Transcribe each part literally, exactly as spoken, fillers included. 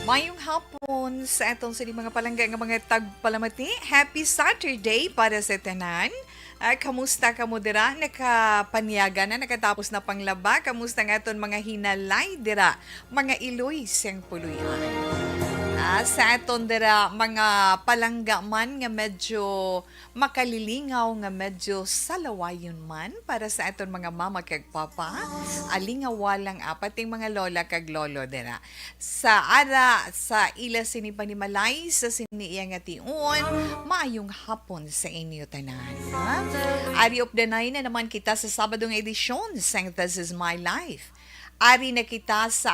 Mayong hapon sa aton sining mga palangga nga mga tagpalamati. Happy Saturday para sa tanan. Ah, kamusta kamo dira? Nakapanyaga na, nakatapos na panglaba? Kamusta nga aton mga hinalay dira? Mga iloy sang puloy-an. Ah, sa aton dira, mga palangga man nga medyo makalilingaw, nga medyo salawayon man para sa aton mga mama kag papa, alingawa lang, ah, pati mga lola kag lolo dira. Sa ara, sa ila sini panimalay, sa sini iya nga tion, maayong hapon sa inyo tanan, ha? Ari updanay na naman kita sa Sabado nga edisyon sang This Is My Life. Ari na kita sa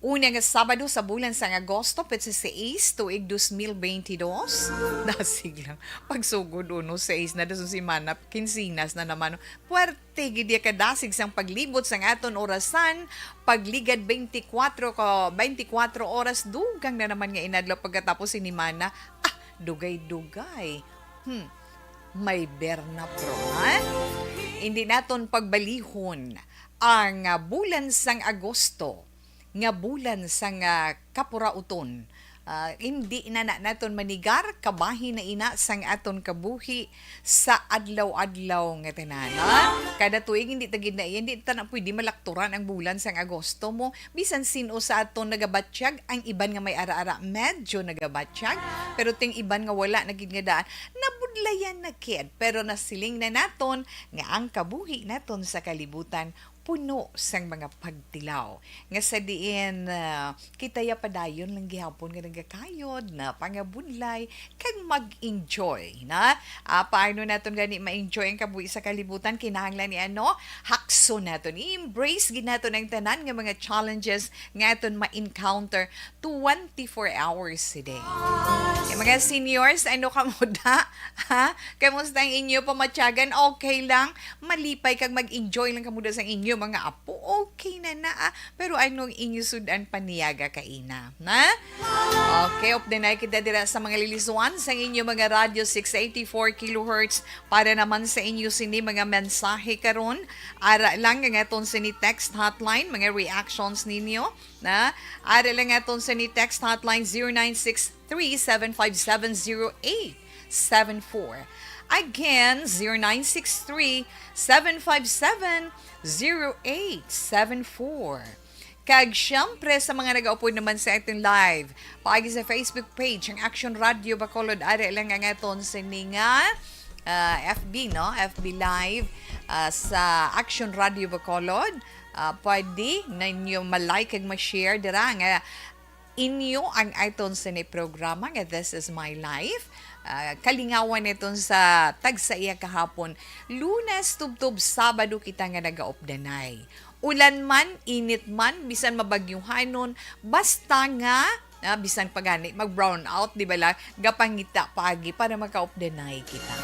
una nga Sabado sa bulan sang Agosto, petsa sais, tuig dos mil beintidos. Dasig lang. Pagsugod uno sais na, dason semana, kinsinas na naman. Puwerte gid iya kadasig sang paglibot sang aton orasan, pagligad twenty-four ka, twenty-four oras, dugang na naman nga inadlaw pagkatapos sinimana. Ah, dugay-dugay. Hmm, may Berna Pro, ha? Hindi naton pagbalihon ang, ah, bulan sang Agosto nga bulan sang, ah, kapurauton. Ah, hindi na, na naton manigar, kabahin na ina sang aton kabuhi sa adlaw-adlaw nga tanan, ha? Kada tuig, hindi ta gid na, hindi ta na pwede malakturan ang bulan sang Agosto mo. Bisan sin-o sa aton nagabatyag, ang iban nga may ara-ara medyo nagabatyag, pero ting iban nga wala na gid nga daan, nabudlayan na kid. Pero nasiling na naton nga ang kabuhi naton sa kalibutan puno sang mga pagtilaw, nga sa diin, ah, kita ya padayon lang gihapon nga nagakayod na pangabudlay kag mag-enjoy, na? Ah, paano naton gani ma-enjoy ang kabuhi sa kalibutan? Kinahanglan ni ano, hakson naton, i-embrace gid naton ang tanan nga mga challenges nga aton ma-encounter twenty-four hours a day. Kay mga seniors, ano kamo da? Ha? Kamusta ang inyo pamatyagan? Okay lang? Malipay kag mag-enjoy lang kamo da sa inyo mga apo? Okay na na, ah. Pero ano ang inyo sud-an paniyaga kaina? Na? Okay, updanay kita dira sa mga lilisuan sa inyo mga Radyo six eighty-four kilohertz para naman sa inyo sini mga mensahe karon. Ara lang ang aton sini text hotline, mga reactions ninyo. Na? Ari lang aton sini text hotline, zero nine six three, seven five seven, zero eight seven four. Again, zero nine six three, seven five seven, zero eight seven four. Kag siyempre sa mga nagaupod naman sa aton live, paagi sa Facebook page, ang Action Radio Bacolod, ari lang ang aton sini nga, ah, F B, no? F B Live, ah, sa Action Radio Bacolod. Ah, pwede ninyo ma-like kag ma-share dira nga inyo ang aton sini programa nga This Is My Life. Ah, kalingawan naton sa tagsa iya kahapon. Lunes tubtob Sabado kita nga nagaupdanay. Ulan man, init man, bisan mabagyuhanon, basta nga, ah, bisan pa gani mag-brown out, di ba lang, gapangita paagi para makaupdanay kita.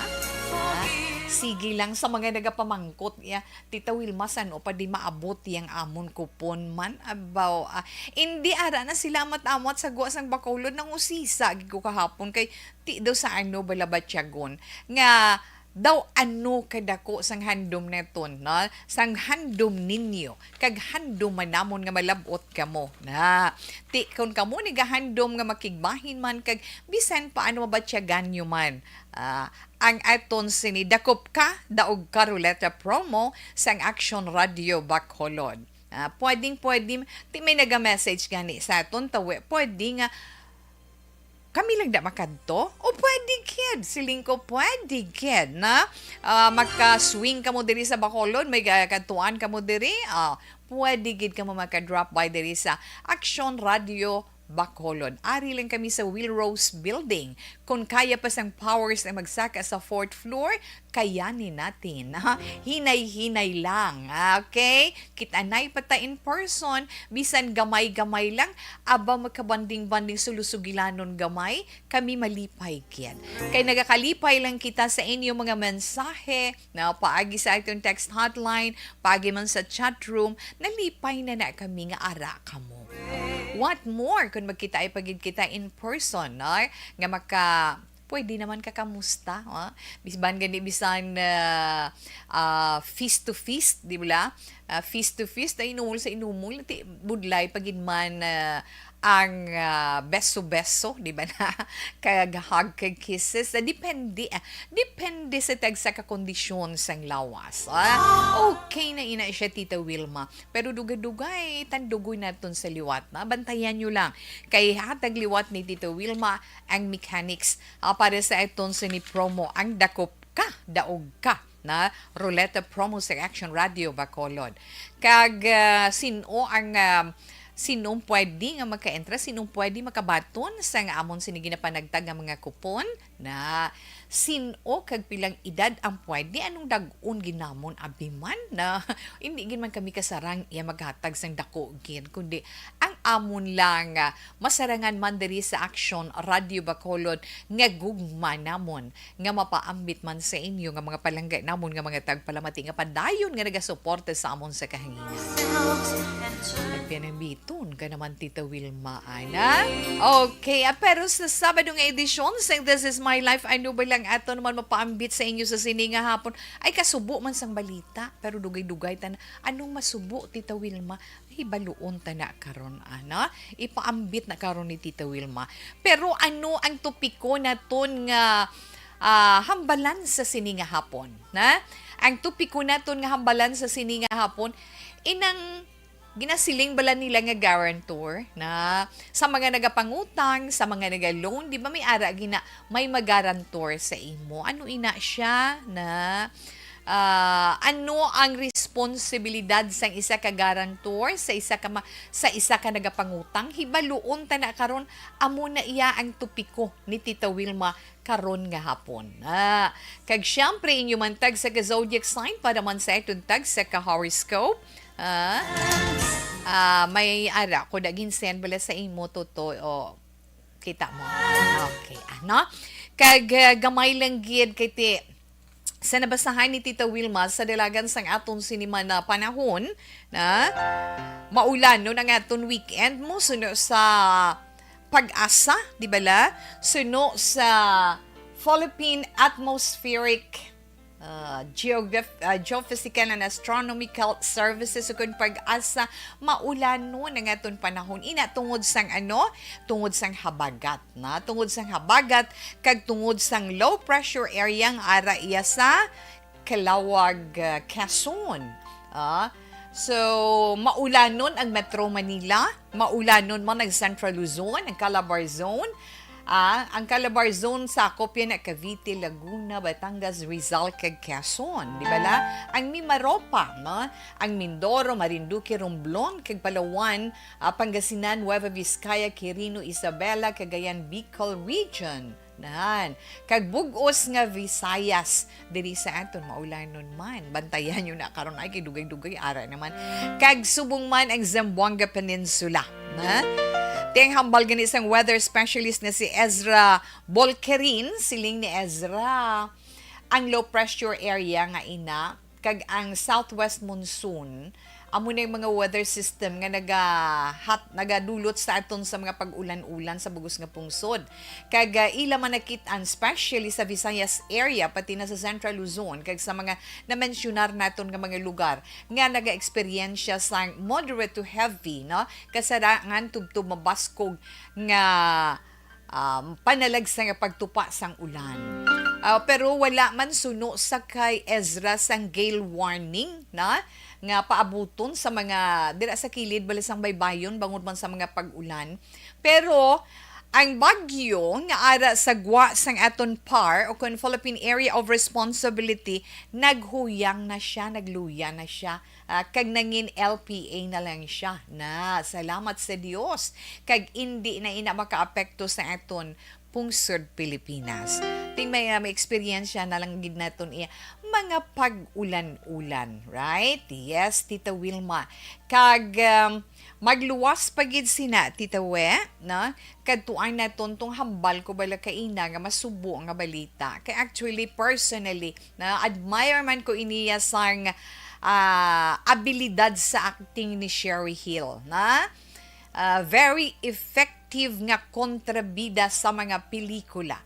Ah, sige lang sa mga nagapamangkot, ya, Tita Wilma, san-o pa di maabot yang amon kupon man? Abaw, ah, indi ara na sila amat-amat sa gwa sang Bacolod, nangusisa gid ko kahapon kay ti daw sa ano bala batyagon nga daw ano kadako sang handom naton, no? Sang handom ninyo, kag handom man namon nga malab-ot kamo. Na, ti, kung kamo nagahandom nga makigbahin man, kag bisan pa ano mabatyagan nyo man, ah, ang aton sini Dakop Ka, Daog Ka Ruleta promo sang Action Radio Bacolod. Ah, pwedeng, pwede, ti may naga-message gani sa aton, tawi, pwede nga kami lang da makadto? O pwede gid, siling ko, pwede gid, na? Ah, maka-swing kamo diri sa Bacolod, may ga-, kadtuan kamo diri, ah, pwede gid kamo maka-drop by diri sa Action Radio Bacolod. Ari lang kami sa Will Rose Building. Kung kaya pa sang powers na magsaka sa fourth floor, kayanin natin, ha? Hinay-hinay lang, okay? Kita nay pa ta in person, bisan gamay-gamay lang, aba, makabanding-banding sa Lusugilanon gamay, kami malipay gid. Kay nagakalipay lang kita sa inyo mga mensahe, na paagi sa aton text hotline, paagi man sa chat room, nalipay na na kami nga ara kamo. What more kung magkita ay pagid kita in person, no? Nga maka Pwede naman ka kamusta, ha? Bisban gani, bisan, ah, ah, feast to feast, di ba? Ah, feast to feast, ay inumol sa inumol, ti-, budlay pa gid man, ah, ang, ah, beso-beso, di ba na? Kag hug, kag kisses, ah, depende, ah, depende sa tagsa ka kondisyon sang lawas, ah. Okay na ina siya, Tita Wilma. Pero dugay-dugay, tandugoy naton sa liwat, na? Bantayan nyo lang. Kay hatag liwat ni Tita Wilma ang mechanics, ah, para sa aton sini promo, ang Dakop Ka, Daog Ka, na ruleta promo sa Action Radio Bacolod. Kag, ah, sino ang, ah, sinong pwede nga maka-entra, sinong pwede makabaton sa nga amon sini ginapanagtag nga mga kupon? Na sino kag pilang edad ang pwede? Anong dag-on ginamon? Abi man na hindi gid man kami kasarang iya maghatag sang dako gid, kundi ang amon lang, ah, masarangan man diri sa Action Radio Bacolod nga gugma namon nga mapaambit man sa inyo nga mga palangga namon nga mga tagpalamati nga padayon nga nagasuporta sa amon sa kahanginan. Nagpianambiton ka naman, Tita Wilma, ana? Okay, ah, pero sa Sabado nga edisyon sang This Is My Life, ano ba lang ato naman mapaambit sa inyo sa sini nga hapon? Ay, kasubo man sang balita, pero dugay-dugay ta na. Anong masubo, Tita Wilma? Hibaluon ta na karon, ana? Ipaambit na karon ni Tita Wilma. Pero ano ang topiko naton nga, ah, hambalan sa sini nga hapon, na? Ang topiko naton nga hambalan sa sini nga hapon, inang ginasiling bala nila nga guarantor na sa mga nagapangutang, sa mga naga-loan, di ba may ara gina, may magarantor sa imo? Ano ina siya na, ah, ano ang responsibilidad sang isa ka guarantor sa isa ka ma-, sa isa ka nagapangutang? Hibaluon ta na karon, amo na iya ang topiko ni Tita Wilma karon nga hapon. Ah, kag siyempre, inyo man tagsa ka zodiac sign para man sa aton tagsa ka horoscope. Ah, ah, may ara ko da ginsend bala sa imo, Toto. O, kita mo. Okay, ano? Kag, ah, gamay lang gid kay ti, sa nabasahan ni Tita Wilma sa dalagan sang aton siniman na panahon, na maulan, no, ang aton weekend mo, suno sa Pag-asa, di bala? Suno sa Philippine Atmospheric, uh, Geograph-, uh, Geophysical and Astronomical Services, ukon Pag-asa, maulanon ang aton panahon. Ina, tungod sang ano? Tungod sang habagat, na? Tungod sang habagat, kag tungod sang low pressure area nga ara iya sa Calauag, uh, Quezon. Ah, so, maulanon ang Metro Manila, maulanon man ang Central Luzon, ang Calabar Zone. Ah, ang Calabar Zone, sakop yan na Cavite, Laguna, Batangas, Rizal, kag Quezon. Di ba la? Ang Mimaropa, no? Ang Mindoro, Marinduque, Romblon, kag Palawan, ah, Pangasinan, Nueva Vizcaya, Quirino, Isabela, Cagayan, Bicol Region. Nan. Kag bug-os nga Visayas, diri sa aton maulanon man. Bantayan nyo na karon, ay, kay dugay-dugay, ara naman. Kag subong man ang Zamboanga Peninsula. Na? Ting hambal gani sang weather specialist na si Ezra Bolkerin, siling ni Ezra, ang low pressure area nga ina, kag ang southwest monsoon, amo na yung mga weather system nga nagahat-, nagadulot sa aton sa mga pag-ulan-ulan sa bugos nga pungsod. Kag, ah, ila man nakit-an, especially sa Visayas area, pati na sa Central Luzon, kag sa mga namensyonar naton nga mga lugar nga nagaeksperyensya sang moderate to heavy, no? Kasarangan tubtob mabaskog nga um, panalagsa nga pagtupa sang ulan. Ah, pero wala man suno sa kay Ezra sang gale warning na nga paabuton sa mga dira sa kilid bala sang baybayon bangod man sa mga pag-ulan. Pero ang bagyo nga ara sa gwa sang aton PAR o kon Philippine Area of Responsibility, naghuyang na siya, nagluya na siya. Ah, kag nangin L P A na lang siya. Na, salamat sa Dios. Kag indi na ina makaapekto sa aton pungsod Pilipinas. Ting may, ah, may eksperyensya na lang gid naton iya mga pag-ulan-ulan, right? Yes, Tita Wilma. Kag, um, magluwas pa gid sina, Tita We, no? Kadtuan naton tong hambal ko bala kaina nga masubo nga balita. Kay actually, personally, na-admire man ko iniya sang, ah, abilidad sa acting ni Sherry Hill, na, ah, very effective nga kontrabida sa mga pelikula.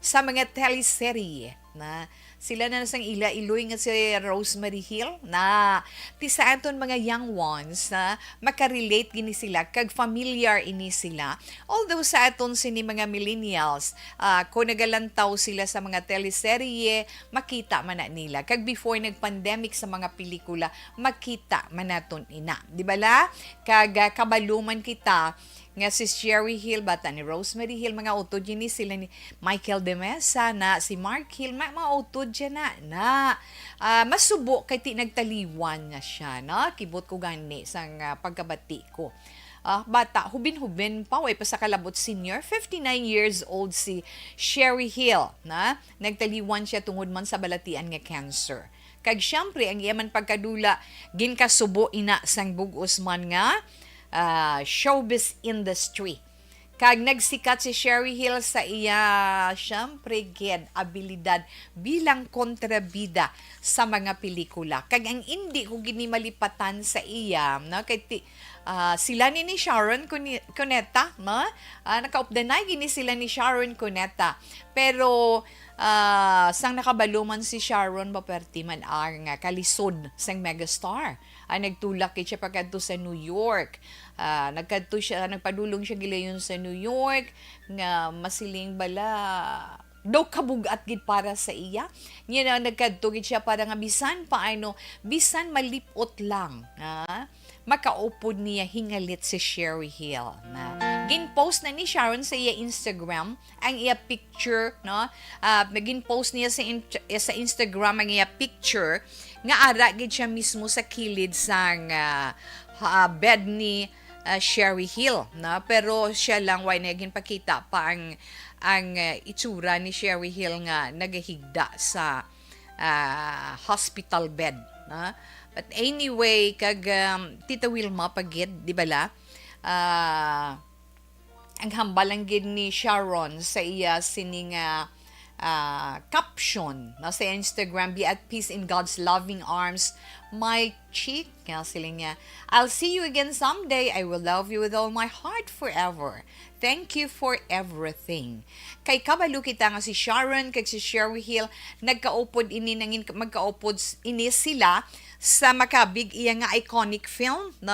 sa mga teleserye na sila na sang ila iloy nga si Rosemary Hill na ti sa aton mga young ones na makarelate gini sila kag familiar ini sila. Although sa aton sini mga millennials, ah, kung nagalantaw sila sa mga teleserye, makita man na nila. Kag before nag-pandemic sa mga pelikula, makita man naton ina. Di ba la? Kag ah, kabalo man kita nga si Sherry Hill, bata ni Rosemary Hill, mga utod yun ni sila ni Michael de Mesa na si Mark Hill, ma mga utod siya na, na ah, masubo kay ti nagtaliwan na siya, no? Kibot ko gani sang ah, pagkabati ko. Ah, bata, hubin-hubin pa, way pa sa kalabot senior, fifty-nine years old si Sherry Hill, na nagtaliwan siya tungod man sa balatian nga cancer. Kag syempre, ang iya man pagkadula, ginkasubo ina sang bug-os man nga ah, showbiz industry. Kag nagsikat si Sherry Hill sa iya, syempre, gid, abilidad bilang kontrabida sa mga pelikula. Kag ang indi ko gini malipatan sa iya, no, kay ti, ah, sila ni, ni Sharon Cune-, Cuneta, no? Ah, nakaupdanay gini sila ni Sharon Cuneta. Pero ah, sang nakabalo man si Sharon, maperte man ang ah, kalisod sang megastar. Ah, nagtulak gid siya pagkadto sa New York. Ah, nagkadto siya, nagpadulong siya gilayon sa New York nga masiling bala daw kabugat gid para sa iya. Niya na nagkadto gid siya para nga bisan paano, bisan malipot lang, ha? Makaupod niya hingalit si Sherry Hill. Na, gin-post na ni Sharon sa iya Instagram ang iya picture, no? Ah, nagin-post niya sa in-, sa Instagram ang iya picture nga ara gid siya mismo sa kilid sang ah, ha- bed ni ah, Sherry Hill, no? Pero siya lang, way na ginpakita pa ang ang ah, itsura ni Sherry Hill nga nagahigda sa ah, hospital bed, no? But anyway, kag um, Tita Wilma pa gid, di ba la? Ah, ang hambal lang gid ni Sharon sa iya sining ah, ah, caption, no, sa Instagram, "Be at peace in God's loving arms, my chick." Nga sila niya, "I'll see you again someday. I will love you with all my heart forever. Thank you for everything." Kay kabalo kita nga si Sharon kag si Sherry Hill nagkaupod ini, nangin magkaupod s- ini sila sa makabig iya nga iconic film, no?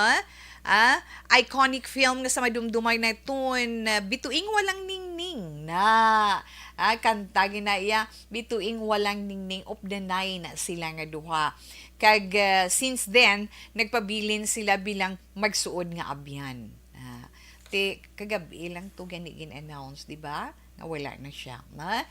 Ah, iconic film nga sa madumdumay na ton, ah, Bituing Walang Ningning na. Ah, kanta gina iya, Bituing Walang Ningning, updanay na sila nga duha. Kag ah, since then, nagpabilin sila bilang magsuod nga abyan. Ah, ti kagabi lang to gani gin-announce, di ba? Nga wala na siya. Na?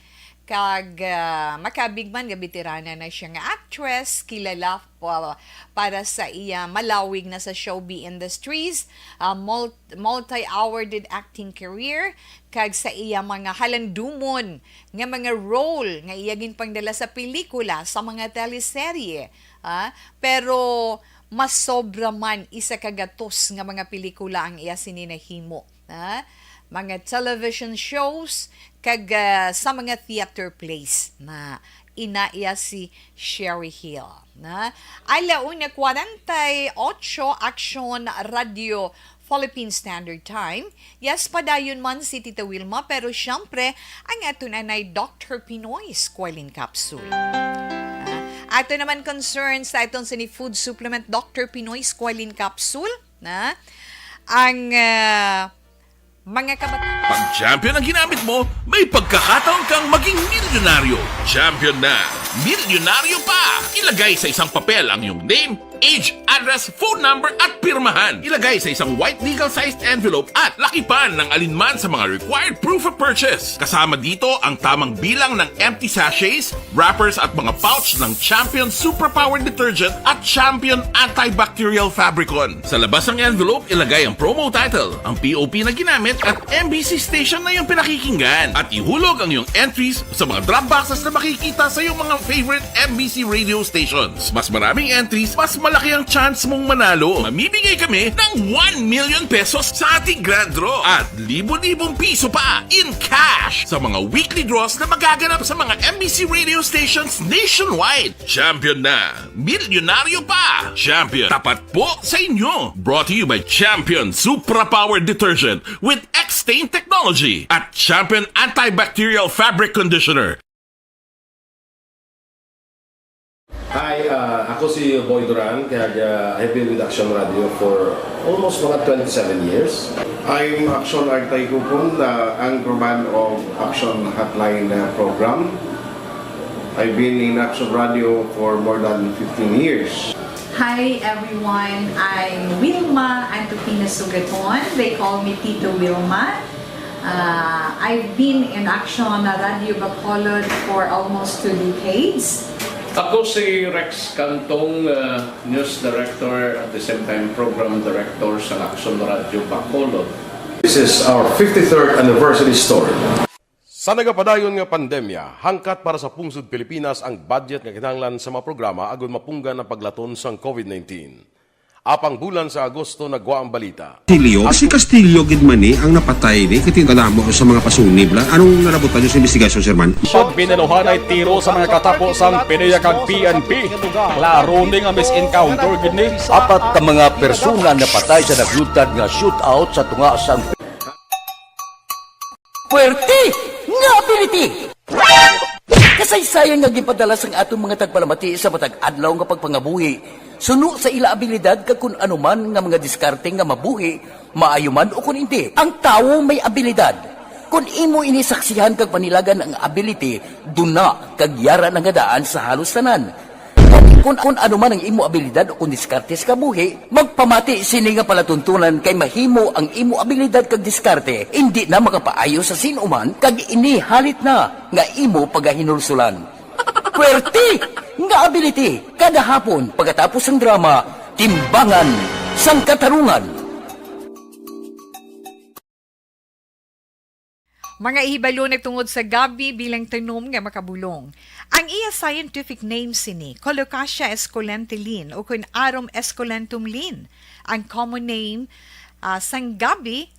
Kag ah, makabig man nga veterana na siya nga actress, kilala pa para sa iya malawig na sa showbiz industries, ah, mul- multi-awarded acting career, kag sa iya mga halandumon nga mga role nga iya ginpangdala sa pelikula, sa mga teleserye. Ah, pero mas sobra man isa ka gatos nga mga pelikula ang iya sini nahimo. Ah, mga television shows, kag ah, sa mga theater plays na ina iya si Sherry Hill. Na, ala una kwarenta y ocho, Action Radio Philippine Standard Time. Yes, padayon man si Tita Wilma, pero syempre, ang aton anay Doctor Pinoy Squalene Capsule. Ah, ato naman concern sa aton sini food supplement Doctor Pinoy Squalene Capsule. Na, ang ah, mga kabataan. Pag champion ang ginamit mo, may pagkakataon kang maging milyonaryo. Champion na, milyonaryo pa! Ilagay sa isang papel ang iyong name, age, address, phone number, at pirmahan. Ilagay sa isang white legal-sized envelope at lakipan ng alinman sa mga required proof of purchase. Kasama dito ang tamang bilang ng empty sachets, wrappers, at mga pouch ng Champion Superpower Detergent at Champion Antibacterial Fabricon. Sa labas ng envelope, ilagay ang promo title, ang P O P na ginamit, at M B C station na iyong pinakikinggan. At ihulog ang iyong entries sa mga drop boxes na makikita sa iyong mga favorite M B C radio stations. Mas maraming entries, mas Laki ang chance mong manalo. Mamimigay kami ng one million pesos sa ating grand draw at libo-libong piso pa in cash sa mga weekly draws na magaganap sa mga M B C radio stations nationwide. Champion na! Milyonaryo pa! Champion, tapat po sa inyo! Brought to you by Champion Supra Power Detergent with X-Stain Technology at Champion Antibacterial Fabric Conditioner. Hi, ah, ako si Boy Duran, kag ah, I've been with Action Radio for almost mga twenty-seven years. I'm Action Artay Gupon, the anchorman of Action Hotline uh, program. I've been in Action Radio for more than fifteen years. Hi everyone, I'm Wilma Antupina Sugaton. They call me Tito Wilma. Uh, I've been in Action Radio Bacolod for almost two decades. Ako si Rex Cantong, uh, News Director at the same time Program Director sa Action Radio Bacolod. This is our fifty-third anniversary story. Sa nagapadayon nga pandemya, hangkat para sa pungsod Pilipinas ang budget nga kinahanglan sa mga programa agud mapunggan ang paglaton sang COVID nineteen. Apang bulan sa Agosto nagwa ang balita. Castillo, si Castillo gid man ni ang napatay ni, kay tinadamo sa mga pasunib la. Anong nalabutan niyo sa investigasyon, Sir Man? Pag binaluhanay tiro sa mga katapo sang PDEA kag P N P, klaro ni nga mis-encounter gid ni. Apat ka mga persona napatay sa nagluntad nga shootout sa tunga sang Puwerte nga ability! Kasaysayan nga ginpadala sang aton mga tagpalamati sa matag adlaw nga pagpangabuhi suno sa ila abilidad kag kun ano man nga mga diskarte nga mabuhi, maayo man o kun indi. Ang tawo may abilidad. Kun imo ini saksihan kag panilagan ang ability, duna kag yara na nga daan sa halos tanan. Kun, kun ano man ang imo abilidad o kun diskarte sa kabuhi, magpamati sini nga palatuntunan kay mahimo ang imo abilidad kag diskarte indi na makapaayo sa sin-o man kag ini halit na nga imo pagahinulsulan. Puwerte nga ability kada hapon pagkatapos sang drama, Timbangan sang Katarungan. Mga ihibalo nagtungod sa gabi bilang tanom nga makabulong. Ang iya scientific name sini, Colocasia esculenta Lin, ukon Arum esculentum Lin. Ang common name, ah, sang gabi,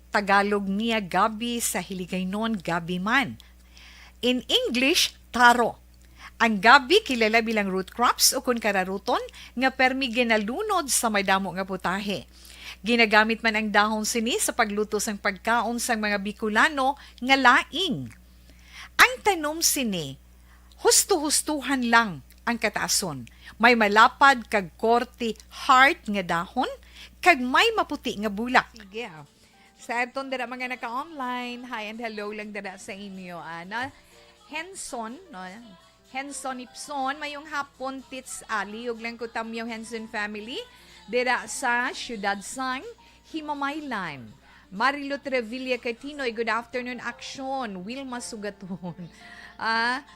Tagalog niya gabi, sa Hiligaynon gabi man. In English, taro. Ang gabi kilala bilang root crops ukon kararuton nga permi ginalunod sa madamo nga putahe. Ginagamit man ang dahon sini sa pagluto sang pagkaon sang mga Bicolano nga laing. Ang tanom sini, husto-hustohan lang ang kataason. May malapad kag korte heart nga dahon kag may maputi nga bulak. Sige. Sa aton dira mga naka-online, hi and hello lang dira sa inyo, ana. Henson, no? Henson Ipson, mayong hapon, Tits Ali. Ug lang ko tamyaw Henson family dira sa siyudad sang Himamaylan. Marilot Revilla Catinoy, good afternoon, Action. Wilma Sugaton. Ah,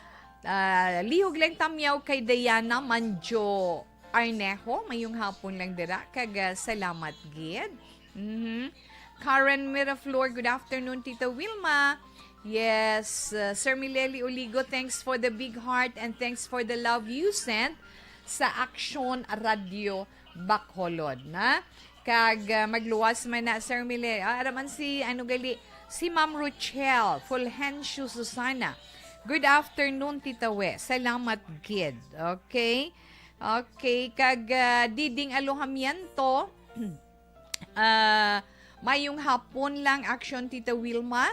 ah, lihog lang tamyaw kay Diana Manjo Arnejo, mayong hapon lang dira, kag, ah, salamat gid. Mhm. Karen Miraflor, good afternoon, Tita Wilma. Yes, uh, Sir Mileli Oligo, thanks for the big heart and thanks for the love you sent sa Action Radio Bacolod, na? Kag, uh, magluwas man na, Sir Mileli. Ah, araman si, ano gali, si Ma'am Rochelle Fulgencio Susana. Good afternoon, Tita We. Salamat gid. Okay? Okay, kag, ah, Diding Alojamiento. Ah, mayong hapon lang, Action Tita Wilma.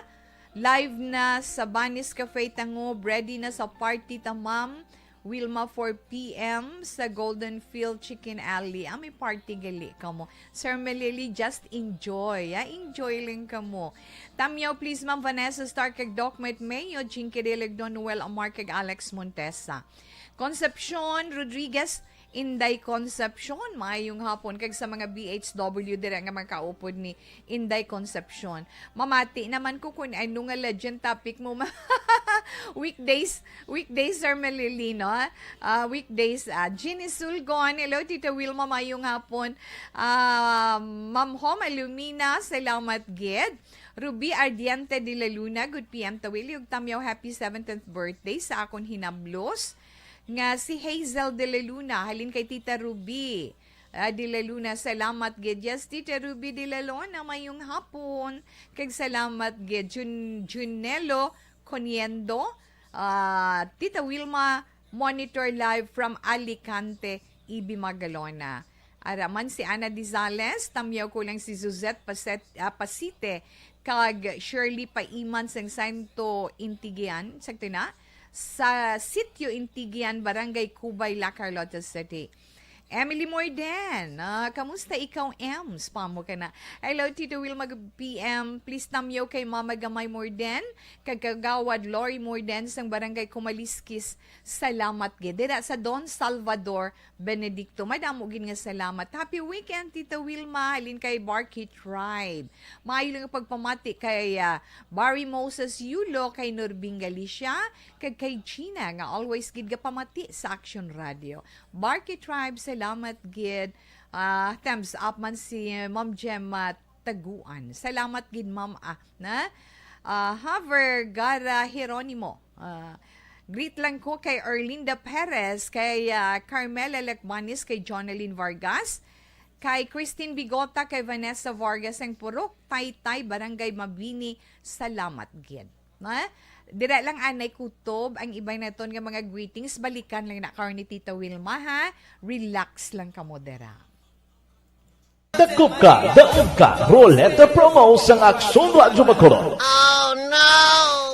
Live na sa Banis Cafe Tangob. Ready na sa party ta, Ma'am Wilma, four p.m. sa Golden Field Chicken Alley. Ah, may party gali kamo. Sir Melili, just enjoy. Ah, enjoy lang kamo. Tamyaw, please, Ma'am Vanessa Star kag Doc Met Mayo, Jinky Dilig, Don Noel Amar kag Alex Montesa. Concepcion Rodriguez, Inday Concepcion, maayong hapon. Kag sa mga B H W dira nga makaupod ni Inday Concepcion. Mamati naman ko kung ano nga legend topic mo, ma-, weekdays, weekdays, Sir Melilino, ah, weekdays, ah, Jeannie Sulgon, hello, Tita Wilma, maayong hapon. Ah, Ma'am Homa Lumina, salamat gid. Ruby Ardiente de la Luna, good P M Tawili, ug Tamyaw, happy seventeenth birthday sa akon hinablos. Nga si Hazel de la Luna, halin kay Tita Ruby. Ah, de la Luna, salamat gid. Yes, Tita Ruby de la Luna, mayong hapon. Kag salamat gid. Jun-, Junelo Coniendo, ah, Tita Wilma, monitor live from Alicante, Ibi Magalona. Ara man si Ana Dizales, tamyaw ko lang si Suzette Paset-, ah, Pasite, kag Shirley Paiman sang Santo Intigian, sakto na? Sa Sitio Intigian, Barangay Cubay, La Carlota City. Emily Morden, ah, kamusta ikaw, Ems? Pamo ka na. Hello, Tito Wilma, good P M. Please tamyaw kay Mama Gamay Morden, kag Kagawad Lori Morden sang Barangay Kumaliskis. Salamat gid. Dira sa Don Salvador Benedicto. Madamo gid nga salamat. Happy weekend, Tita Wilma. Halin kay Barkey Tribe. Maayo lang ang pagpamati kay, ah, Barry Moses Yulo, kay Norbing Galicia, kag kay Gina, nga always gid gapamati sa Action Radio. Barkey Tribe, salamat gid. Ah, thumbs up man si Ma'am Gemma Taguan. Salamat gid, Ma'am, ah, na? Ah, Haver Gara Jeronimo. Ah, greet lang ko kay Erlinda Perez, kay, ah, Carmela Lecmanis, kay Jonalyn Vargas, kay Christine Bigota, kay Vanessa Vargas ang Purok, Taytay, Barangay Mabini. Salamat gid. Na? Dira lang anay kutob ang iban naton nga mga greetings. Balikan lang na karon ni Tita Wilma, ha? Relax lang kamo dira. Dakop ka, daog ka, Roleta Promo sang Aksyon Radyo Bacolod.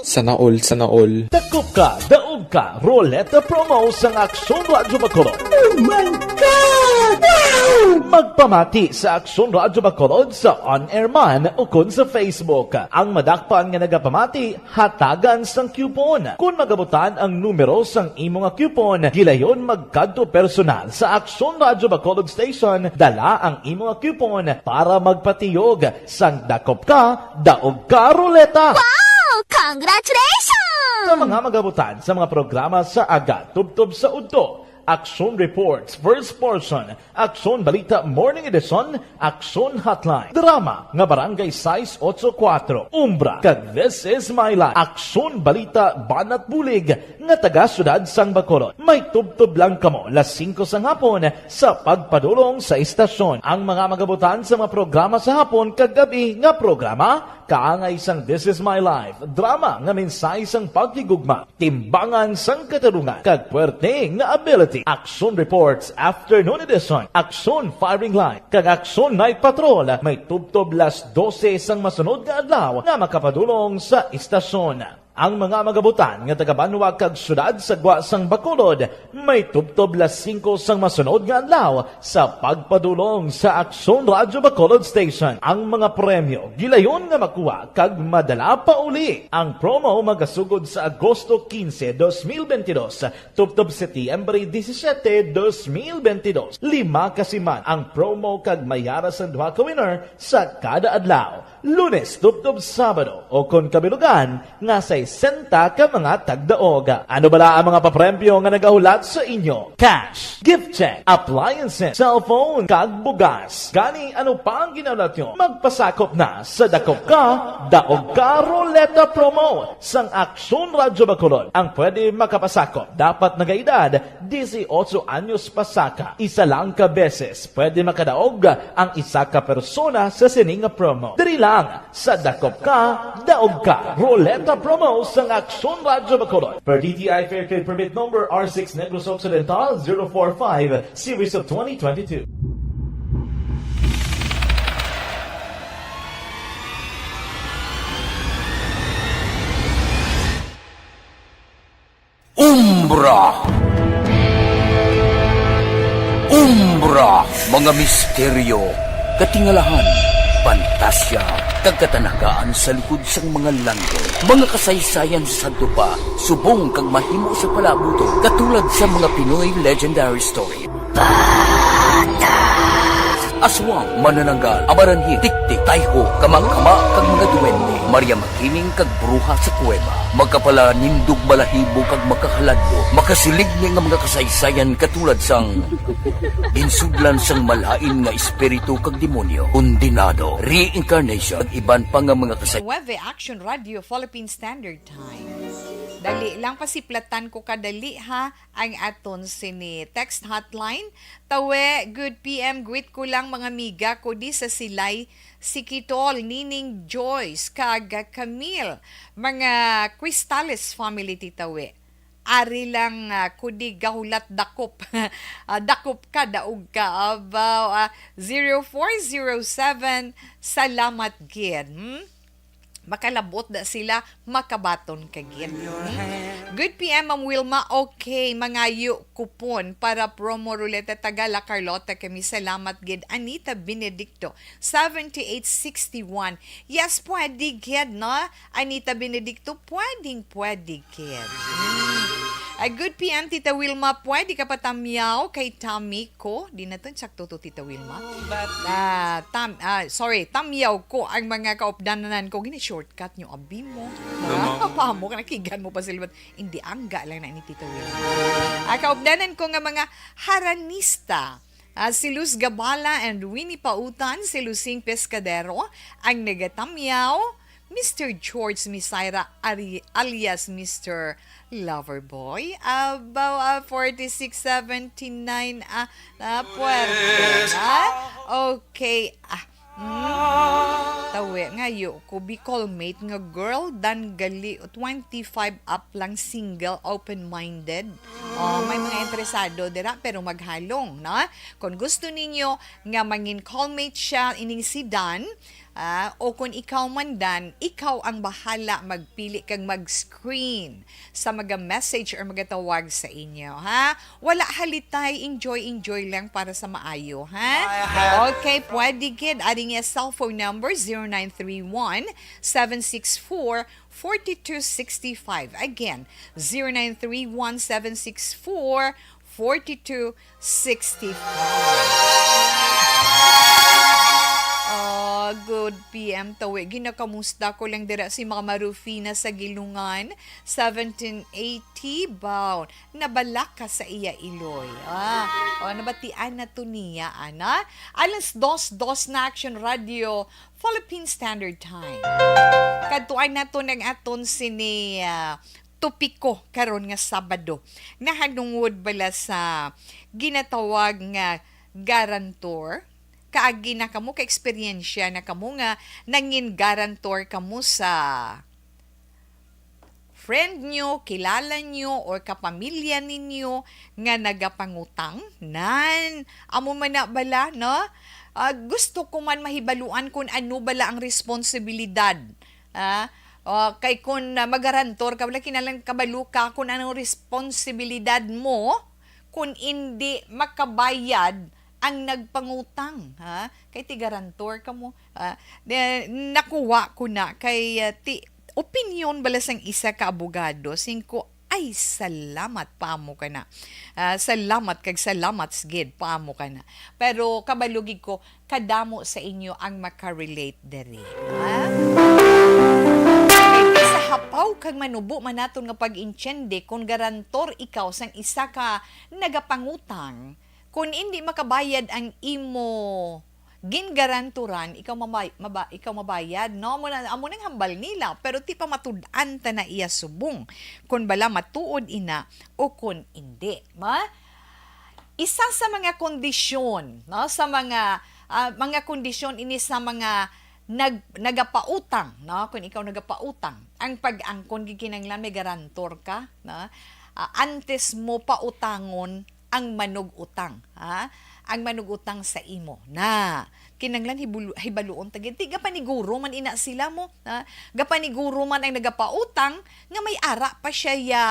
Sana all, sana all. Dakop ka, daog ka, Roleta Promo sang Aksyon Radyo Bacolod. Oh my God! Wow! Magpamati sa Aksyon Radyo Bacolod sa on-air man ukon sa Facebook. Ang madakpan nga nagapamati, hatagan sang coupon. Kon magabutan ang numero sang imo nga coupon, gilayon magkadto personal sa Aksyon Radyo Bacolod Station, dala ang imo nga coupon para magpatiyog sang Dakop Ka, Daog Ka Ruleta! Wow! Congratulations! Sa mga magabutan sa mga programa sa aga, tubtob sa udto, Aksyon Reports, First Portion, Aksyon Balita Morning Edition, Aksyon Hotline, drama nga Barangay sais otso kuwatro, Umbra, kag This Is My Life, Aksyon Balita Banat Bulig nga taga Siyudad sang Bacolod. May tubtob lang kamo las singko sang hapon sa pagpadulong sa istasyon. Ang mga magabutan sa mga programa sa hapon kag gab-i nga programa, kaangay sang This Is My Life, drama nga mensahe sang paghigugma, timbangan sang katarungan, kag puwerte nga ability. Aksyon Reports Afternoon Edition, Aksyon Firing Line, kag Aksyon Night Patrol may tubtob las dose sang masunod nga adlaw nga makapadulong sa istasyon. Ang mga magabutan nga taga-banwa kag siyudad sa gwa sang Bacolod may tubtob las singko sang masunod nga adlaw sa pagpadulong sa Aksyon Radyo Bacolod Station. Ang mga premyo gilayon nga makuha kag madala pauli. Ang promo magasugod sa Agosto quince, dos mil veintidós, tubtob Setyembre disisiete, dos mil veintidós. Lima ka siman ang promo kag may yara sang duha ka winner sa kada adlaw, Lunes tubtob Sabado, o kon kabilugan nga sesenta ka mga tagdaog. Ano bala ang mga papremyo nga nagahulat sa inyo? Cash, gift check, appliances, cellphone, kag bugas. Gani, ano pa ang ginahulat nyo? Magpasakop na sa Dakop Ka, Daog Ka Ruleta Promo sang Aksyon Radyo Bacolod. Ang pwede makapasakop dapat nagaedad disiotso anyos pasaka. Isa lang ka beses pwede makadaog ang isa ka persona sa sini nga promo. Diri lang sa Dakop Ka, Daog Ka Ruleta Promo sang Aksyon Radyo Bacolod. Per D T I Fair Trade Permit Number R six Negros Occidental zero four five, Series of twenty twenty-two. Umbra. Umbra, mga misteryo, katingalahan, pantasya, kag katanagaan sa likod sang mga langit. Mga kasaysayan sa sadto pa, subong kag mahimo sa palaabuton, katulad sa mga Pinoy legendary story. Aswang, manananggal, amaranhil, tiktik, tayho, kamangkama, kag mga duwende. Maria Makining kag bruha sa kuweba. Makapalanindog balahibo kag makahaladlo. Makasiligni nga mga kasaysayan katulad sang ginsudlan sang malain nga espiritu kag demonyo, kondenado, reincarnation, kag iban pa nga mga kasay- Nueve Action Radio Philippine Standard Times. Dali lang, pasiplatan ko kadali, ha, ang aton sini text hotline. Tawe, good P M, greet ko lang mga amiga ko di sa Silay, si Kitol, Nining Joyce, kag Camille, mga Cristales family, Tita We. Ari lang, ah, ko di gahulat dakop. Ah, dakop ka, daog ka. Abaw, ah, zero four zero seven, salamat gid. Hmm? Makalabot na sila, makabaton ka gid. Hmm? Good P M, Ma'am Wilma. Okay, mangayo kupon para promo ruleta taga La Carlota kami. Salamat gid. Anita Benedicto, seventy-eight sixty-one. Yes, pwede gid, no? Anita Benedicto, pwedeng pwede gid. Hmm. A good P M, Tita Wilma, pwede ka patamyaw kay Tammy ko? Di na to, sakto to, Tita Wilma. Ah, tam, ah, sorry, tamyaw ko ang mga kaupdanan ko. Gini-shortcut nyo, abi mo. Mama. Ah, pamo ka, nakigan mo pa sila. Hindi, angga lang na ni Tita Wilma. Ah, kaupdanan ko nga mga haranista. Ah, si Luz Gabala and Winnie Pautan, si Lucing Pescadero, ang nagatamyaw, Mister George Misaira, ari-, alias Mister Loverboy. Abaw, ah, forty-six seventy-nine, ah, na puwerte, ha? Okay, ah, hmm. Tawe, ngayo ko, Bicol mate nga girl, dan gali, twenty-five up lang, single, open-minded. Oh, may mga interesado dira, pero maghalong, no? Kung gusto ninyo nga mangin callmate siya, ining si Dan, ah, o kung ikaw man, Dan, ikaw ang bahala magpili kag mag-screen sa mga message or magatawag sa inyo, ha? Wala halitay, enjoy, enjoy lang para sa maayo, ha? Okay, pwede gid. Ari nga cellphone number, zero nine three one, seven six four, forty-two sixty-five. Again, zero nine three one, seven six four, forty-two sixty-five. Oh, good P M Tawi. Ginakamusta ko lang dira si Mama Rufina sa Gilungan, seventeen eighty bound. Nabalaka sa iya iloy. Ah, oh, nabatian na to niya, ana. Alas dos, dos na Action Radio, Philippine Standard Time. Kadtuan naton ang aton sini, ah, topiko karon nga Sabado. Nahanungod bala sa ginatawag nga guarantor? Kaagi na kamo, ka-eksperyensya na kamo nga nangin guarantor kamo sa friend nyo, kilala nyo, or kapamilya ninyo nga nagapangutang? Nan, amo man na bala, no? Ah, gusto ko man mahibaluan kung ano bala ang responsibilidad. Ah, o, kay kung, ah, magarantor ka, wala kinahanglan kabalo ka kung anong responsibilidad mo kung indi makabayad ang nagpangutang, ha? Kay ti garantor ka mo. Ah, de-, nakuha ko na kay, ah, ti opinyon bala sang isa ka abogado, singko, ay, salamat pa mo ka na. Ah, salamat kag salamat gid pa mo ka na. Pero kabalugig ko, kadamo sa inyo ang makarelate diri, ha? Kay sa hapaw kag manubo man naton nga pag-intiende, kung garantor ikaw sang isa ka nagapangutang, kung indi makabayad ang imo gingaranturan, ikaw mamay-, maba-, ikaw mabayad, no? Amo na, amo nang hambal nila, pero ti pa matud-an ta na iya subong, kung bala matuod ina o kung indi. Ma-, isa sa mga kondisyon, no, sa mga, ah, mga kondisyon ini sa mga nag-, nagapautang, no, kung ikaw nagapautang, ang pag-angkon gikinanglan may garantor ka, no, ah, antes mo pautangon ang manug-utang, ha, ang manug-utang sa imo. Na, kinanglan hibulu-, hibaluon ta gid. Ti gapaniguro man ina sila mo, ha? Gapaniguro man ang nagapautang nga may ara pa siya ya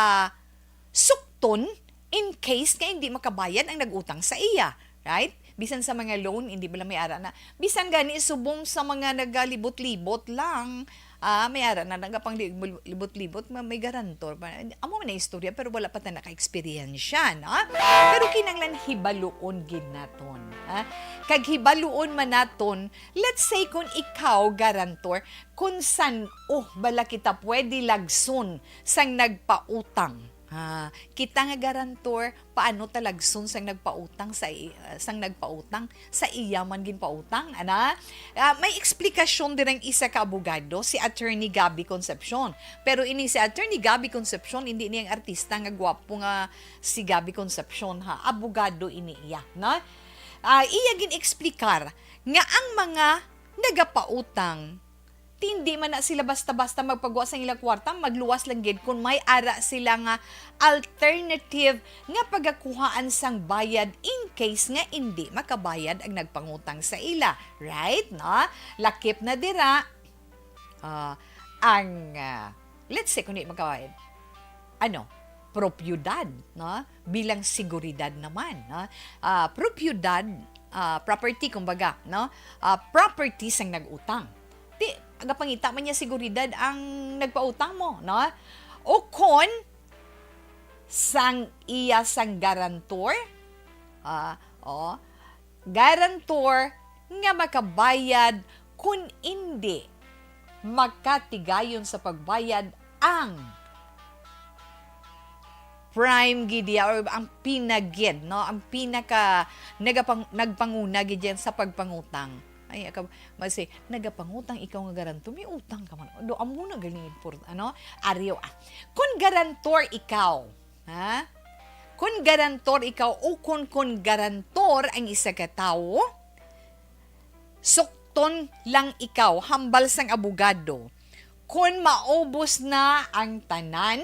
sukton in case nga hindi makabayad ang nag-utang sa iya, right? Bisan sa mga loan, hindi bala may ara na. Bisan gani subong sa mga nagalibot-libot lang, ah, may ara na nagapang li-, libot-libot, ma-, may garantor pa. Amo man na istorya, pero wala pa ta naka-eksperyensya, no? Pero kinanglan hibaluon gid naton, ha? Kag hibaluon man naton, let's say kung ikaw garantor, kung san-o bala kita pwede lagson sang nagpautang. Ah, kita nga garantor, paano talagson sang nagpautang sa i-, sang nagpautang sa iya man ginpautang, ana? Ah, may eksplikasyon dirang isa ka abogado, si Attorney Gabby Concepcion. Pero ini si Attorney Gabby Concepcion, hindi niya ang artista nga gwapo nga si Gabby Concepcion, ha. Abogado ini iya, na? Ah, iya gin-eksplikar nga ang mga nagapautang, hindi man na sila basta-basta magpagwa sa ilang kwarta, magluwas lang gid kung may ara sila nga alternative nga pagakuhaan sang bayad in case nga indi makabayad ang nagpangutang sa ila. Right? No? Lakip na dira, ah, ang, ah, let's say, kung di makabayad, ano, propiedad, no? Bilang seguridad naman, no? Ah, propiedad, ah, property, kumbaga, no? Ah, property sang nag-utang. Di, agapangita man niya seguridad ang nagpautang mo, no? O kon sang iya sang garantor, ah, o, garantor nga makabayad kun indi makatigayon sa pagbayad ang prime gid iya, or ang pinagid, no? Ang pinaka nagapang-, nagpanguna gid yan sa pagpangutang. Ay, aka-, masi, nagapangutang ikaw nga garantor, may utang ka man. Do, amo na galing import-, ano? Ariyo, ah. Kun garantor ikaw, ha? Kun garantor ikaw o kun, kun garantor ang isa ka tawo, sukton lang ikaw, hambal sang abogado. Kun maubos na ang tanan,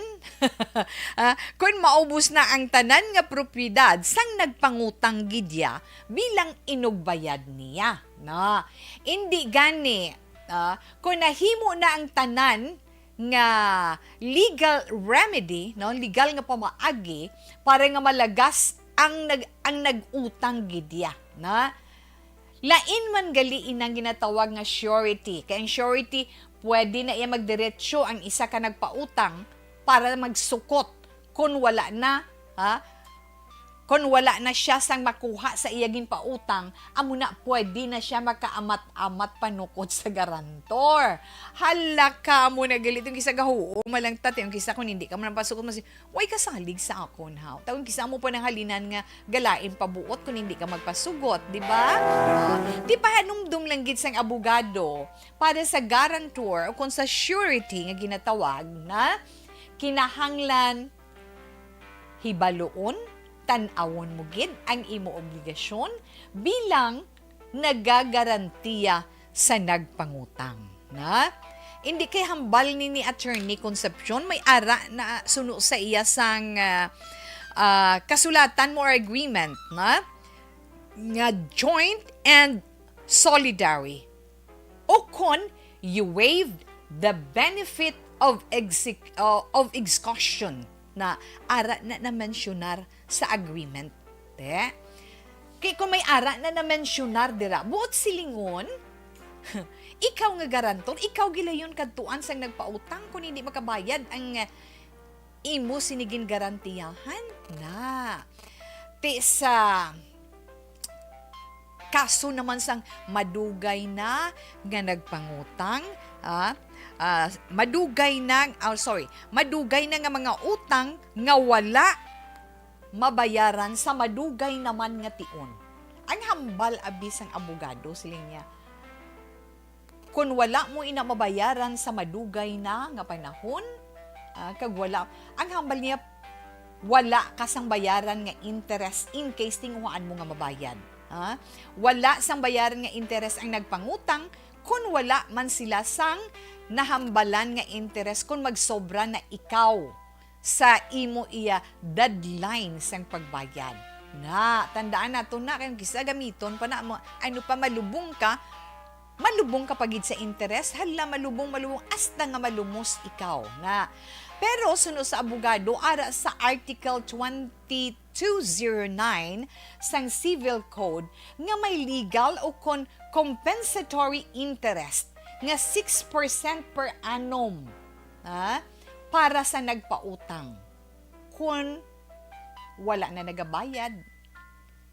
ah, kun maubos na ang tanan nga propiedad sang nagpangutang gid iya bilang inugbayad niya, na indi gani, ah, kun nahimo na ang tanan nga legal remedy, no, legal nga pamaagi para nga malagas ang nag-, ang nag-utang gid iya, na lain man gali inang ginatawag nga surety. Kay ang surety, pwede na iya magdiretso ang isa ka nagpautang para magsukot kun wala na, ha? Kun wala na siya sang makuha sa iya ginpautang, amo na pwede na siya makaamat-amat panukot sa garantor. Hala ka, amo na gali. Itong kisa gahuo, malangtat. Yung kisa kung hindi ka man pasukot, mas way ka salig sa akon, ha? Tawon kisa mo pa ng halinan nga galain pabuot kung hindi ka magpasugot, di ba? Ah, di pahanumdom lang gid sang abogado para sa guarantor o kung sa surety nga ginatawag na kinahanglan hibaluon, tan-awon mo gid ang imo obligasyon bilang nagagarantiya sa nagpangutang, na? Hindi kay hambal ni, ni Attorney Concepcion, may ara na suno sa iya sang, ah, ah, kasulatan mo or agreement, na? Nga joint and solidary. O kon, you waived the benefit of exec-, uh, of exhaustion, na ara na na-mensyonar sa agreement. Te? Kay kung may ara na na-mensyonar dira, buot silingon, ikaw nga garantor, ikaw gilayon kadtuan sang nagpautang kung hindi makabayad ang, uh, imo sini gingarantiyahan na. Ti sa kaso naman sang madugay na nga nagpangutang, ah, ah, madugay na, oh, sorry, madugay na nga mga utang nga wala mabayaran sa madugay naman nga tion. Ang hambal abi sang abogado, siling niya, kun wala mo ina mabayaran sa madugay na nga panahon, ah, kag wala, ang hambal niya, wala ka sang bayaran nga interest in case tinguhaan mo nga mabayad. Ah, wala sang bayaran nga interest ang nagpangutang kun wala man sila sang nahambalan nga interest kun magsobra na ikaw sa imo iya deadline sang pagbayad. Na, tandaan nato na, kay ang kisa gamiton pa na mo, ano pa, malubong ka, malubong ka pa gid sa interes, hala, malubong, malubong, hasta nga malumos ikaw. Na, pero suno sa abogado, ara sa Article twenty-two zero nine sang Civil Code nga may legal o kon compensatory interest nga six percent per annum, ha, para sa nagpautang kun wala na nagabayad,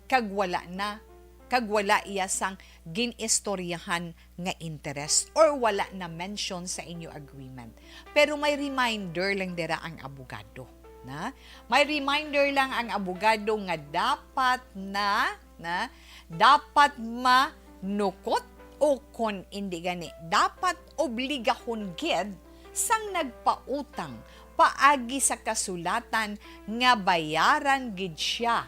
kag wala na, kag wala iya sang gin-istoryahan nga interest or wala na mention sa inyo agreement. Pero may reminder lang dira ang abogado. Na? May reminder lang ang abogado nga dapat na, na, dapat manukot o kon indi gani, dapat obligahon gid sang nagpautang paagi sa kasulatan nga bayaran gid siya.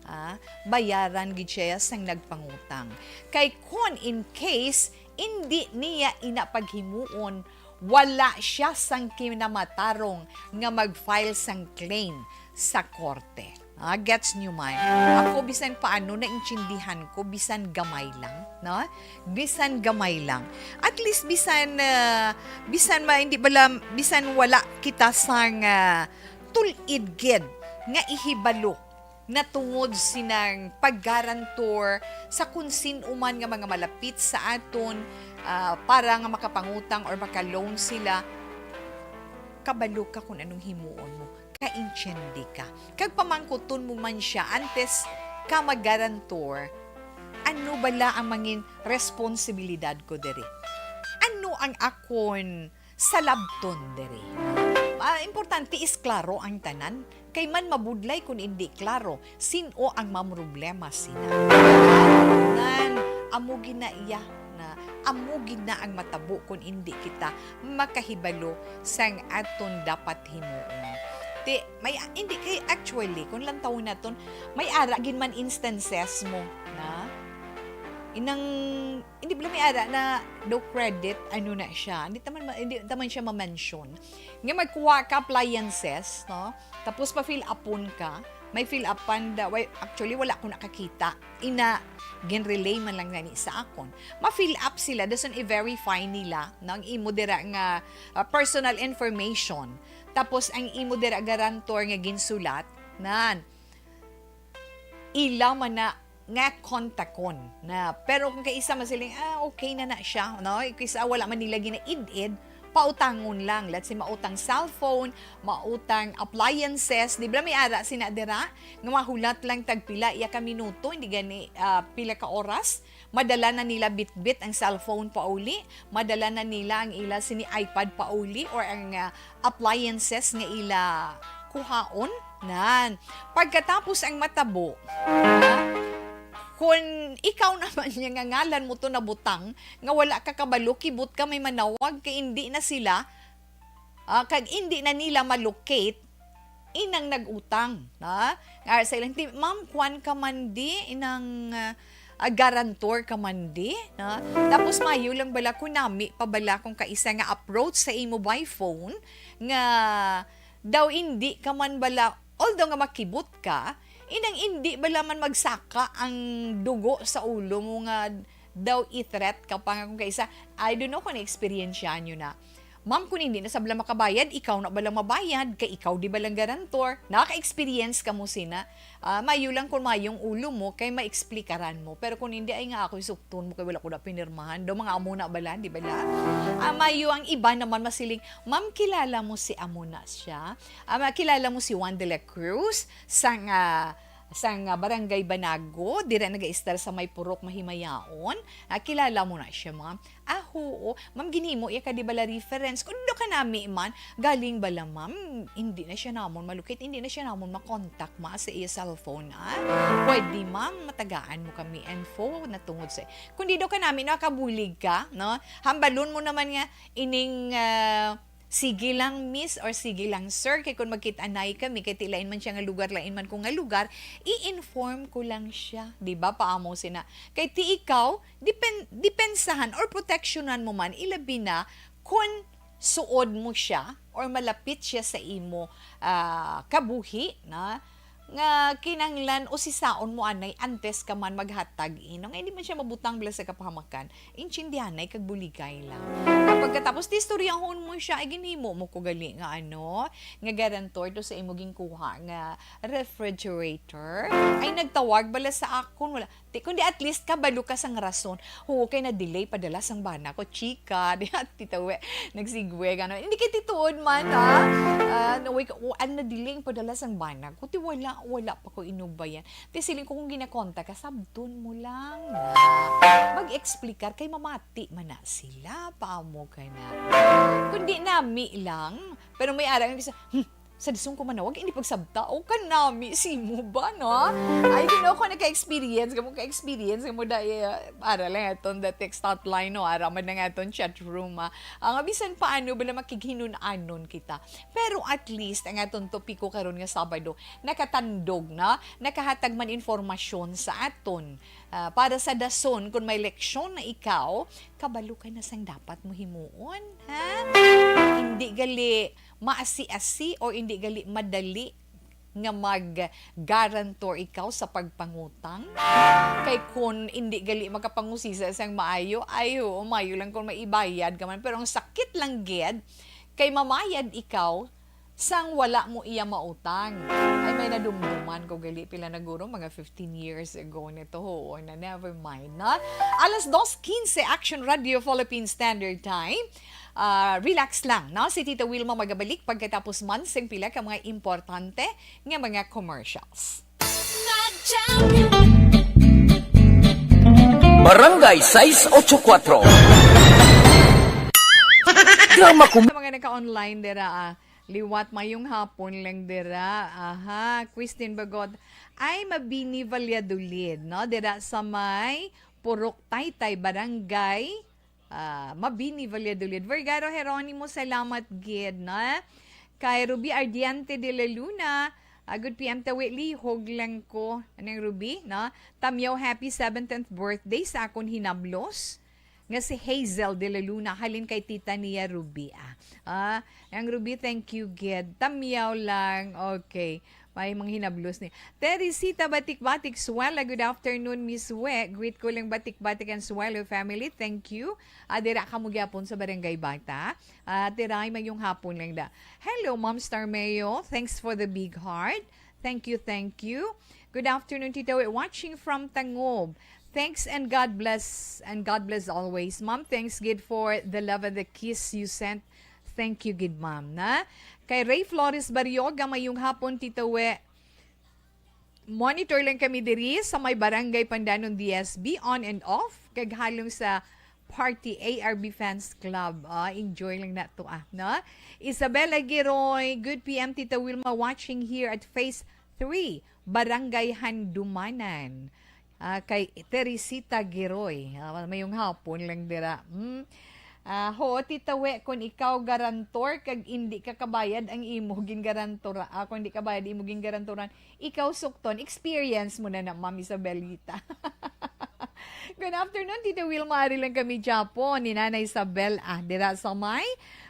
Ah, bayaran gid siya sang nagpangutang. Kay kon in case indi niya ina paghimuon, wala siya sang kinamatarong nga mag-file sang claim sa korte. Ah, gets nyo man? Ako, bisan paano, naintindihan ko, bisan gamay lang, no? Bisan gamay lang. At least, bisan, ah, bisan ma-, hindi bala, bisan wala kita sang, ah, tulid gid nga ihibalo na tungod sinang paggarantor sa kun sin-o man nga mga malapit sa aton, ah, para nga makapangutang or maka-loan sila, kabalo ka kung anong himuon mo, kaintiende ka. Kag pamangkuton mo man siya antes ka maggarantor, "Ano bala ang mangin responsibilidad ko diri? Ano ang akon salabton diri?" Ah, importante is klaro ang tanan. Kay man mabudlay kun indi klaro sin-o ang mamroblema sina. Nan, amo gid na iya na, amo gid na ang matabo kun indi kita makahibalo sang aton dapat himuon. Ti, may, hindi kay actually, kung lantawon naton, may ara gid man instances mo na inang, hindi bala may ara na daw credit, ano na siya, hindi taman ma-, hindi taman siya ma-mention. Nga magkuha ka appliances, no? Tapos pa-fill upon ka, may fill upan da, way, actually, wala ko nakakita. Ina, gin-relay man lang gani sa akon. Ma-fill up sila, dason i-verify nila, no? Ang imo dira nga, ah, personal information. Tapos ang imo dira guarantor nga ginsulat, nan, ila man na nga kontakon na. Pero kung kay isa man siling, ah, okay na na siya, no? Kay isa wala man nila ginaid-id, pautangon lang. Let's say, mautang cellphone, mautang appliances, di ba may ara sina dira? Nga mahulat lang tagpila iya ka minuto, hindi gani, ah, pila ka oras. Madala na nila bitbit ang cellphone pauli, madala na nila ang ila sini iPad pauli or ang, ah, appliances nga ila kuhaon. Nan, pagkatapos ang matabo, ha? Kun ikaw naman niya nga ngalan mo to nabutang, nga wala ka kabalo, kibot ka may manawag kay indi na sila, ah, kag indi na nila ma-locate inang nag-utang, ha? Nga sa ilang, "Ti, ma'am, kwan ka man di, inang, ah, ah, guarantor ka man di," no? Tapos mayo lang bala kung nami pa bala kung kaisa nga approach sa imo by phone nga daw indi ka man bala, although nga makibot ka, inang indi bala man magsaka ang dugo sa ulo mo nga daw i-threat ka pa nga kung kaisa, I don't know kung na-experience nyo na. Ma'am, kung hindi na sabla makabayad, ikaw na ba lang mabayad? Kay ikaw di ba lang garantor? Naka-experience ka mo sina? Ah, mayo lang kung mayong ulo mo, kay maexplikaran mo. Pero kung hindi, ay nga ako, isukton mo, kay wala ko na pinirmahan. Daw mga amo na bala, di bala? Ah, mayo ang iba naman masiling, "Ma'am, kilala mo si amo na siya? Ah, ma-, kilala mo si Juan de la Cruz? Sang, ah, sang, ah, Barangay Banago, dira nag-istar sa may Purok Mahimayaon? Ah, kilala mo na siya, ma'am?" "Ah, huo. Ma'am, ginhimo iya ka di bala reference?" Kung do ka nami man, galing bala, ma'am, hindi na siya namon malukit, hindi na siya namon makontak, ma, sa iya cellphone, ah. Pwede, ma'am, matagaan mo kami info na tungod sa, kung di do ka nami, nakabulig ka, no? Hambalon mo naman nga, ining, ah, "Sige lang, miss," or "Sige lang, sir," kay kung magkit-anay kami, kay ti lain man siya nga lugar, lain man ko nga lugar, i-inform ko lang siya, di ba? Paamo sina. Kay ti ikaw, depen-, depensahan or proteksyonan mo man, ilabi na kung suod mo siya or malapit siya sa imo, ah, kabuhi na, nga kinahanglan usisaon mo anay antes ka man maghatag ino. Nga hindi man siya mabutang bala sa kapahamakan, intindihanay kag buligay lang. At pagkatapos, ti istoryahon mo siya, ay ginhimo mo ko gali nga ano, nga guarantor to sa imo ginkuha nga refrigerator. Ay nagtawag bala sa akon, wala. Ti, kundi at least kabalo ka sang rason. Oo, kay na-delay padala sang bana ko, chika. Di, tita, we, nagsigwe, gano. Hindi kay tituod man, ha? Ah, no, wait, o, ang na-delay ang padala sang bana ko. Ti, wala, wala pa ko inugbayan. Ti, siling ko kung ginakontak ka, sabton mo lang na. Mag-explicar kay mamati man na sila, paamo ka na. Kundi nami lang, pero may ara nga isa, "Hmm, Sa disong ko manawag, hindi pagsabta, o kanami, simo ba, no? I don't know kung naka-experience ka mo, ka-experience ka mo, da, eh, ara lang aton the text hotline, no? Ara man lang aton chat room, ah. Ah, nga bisan paano, bala makighinun-anon kita. Pero at least, ang aton topiko karon nga Sabado, nakatandog na, nakahatag man informasyon sa aton. Ah, para sa dason, kung may leksyon na ikaw, kabalo ka na sang dapat mo himuon, ha? Hindi gali maasi-asi o hindi gali madali nga mag-guarantor ikaw sa pagpangutang. Kay kun hindi gali makapangusisa sang maayo, ay, oo, maayo lang kung maibayad ka man. Pero ang sakit lang gid, kay mamayad ikaw sang wala mo iya mautang. Ay, may nadumduman ko gali pila na guro, mga fifteen years ago nito. Oo, na, never mind, na. Alas dos quince, Action Radio Philippine Standard Time. Ah, relax lang, no? Si Tita Wilma magabalik pagkatapos man sing pila ka mga importante nga mga commercials. Barangay sais ocho kuatro. Drama kum- Sa mga naka-online dira, ah, liwat, mayong hapon lang dira. Aha, Christine Bagot. Ay, Mabini, Valladolid, no? Dira sa may Purok Taytay, Barangay, ah, Mabini, Valladolid. Vergaro Jeronimo, salamat gid, no? Kay Ruby Ardiente de la Luna, ah, good P M, tawi, lihog lang ko. Anong Ruby, no? Tamyaw, happy seventeenth birthday sa akon hinablos nga si Hazel de la Luna, halin kay tita niya Ruby, ah. Ah, ang Ruby, thank you gid. Tamyaw lang. Okay. May mga hinablos ni Teresita Batikbatik Suela. Good afternoon, Miss We. Greet ko lang Batikbatik and Suelo family. Thank you. Ah, dira ka mo gyapon sa Barangay Bata. Ah, tiray, mayong hapon lang da. Hello, Ma'am Starmeo. Thanks for the big heart. Thank you, thank you. Good afternoon, Tita We. Watching from Tangob. Thanks and God bless, and God bless always. Ma'am, thanks gid for the love and the kiss you sent. Thank you gid, ma'am, na. Kay Ray Flores Barrioga, mayong hapon, Tita We. Monitor lang kami diri sa may Barangay Pandanon D S B, on and off, kag halong sa Party A R B Fans Club. Ah, enjoy lang na to, ah, no? Isabella Giroy, good P M, Tita Wilma, watching here at Phase three, Barangay Handumanan. Ah, kay Teresita Giroy. Ah, mayong hapon lang dira. Hmm. Ah, ho, Tita We, kung ikaw garantor kag indi ka kabayad ang imo gingarantora, ah, kung indi kabayad imo gingarantoran, ikaw sukton. Experience mo na na, Ma'am Isabelita. Good afternoon, Tita Wilma. Ari lang kami, Japon, ni Nanay Isabel. Ah, dira sa may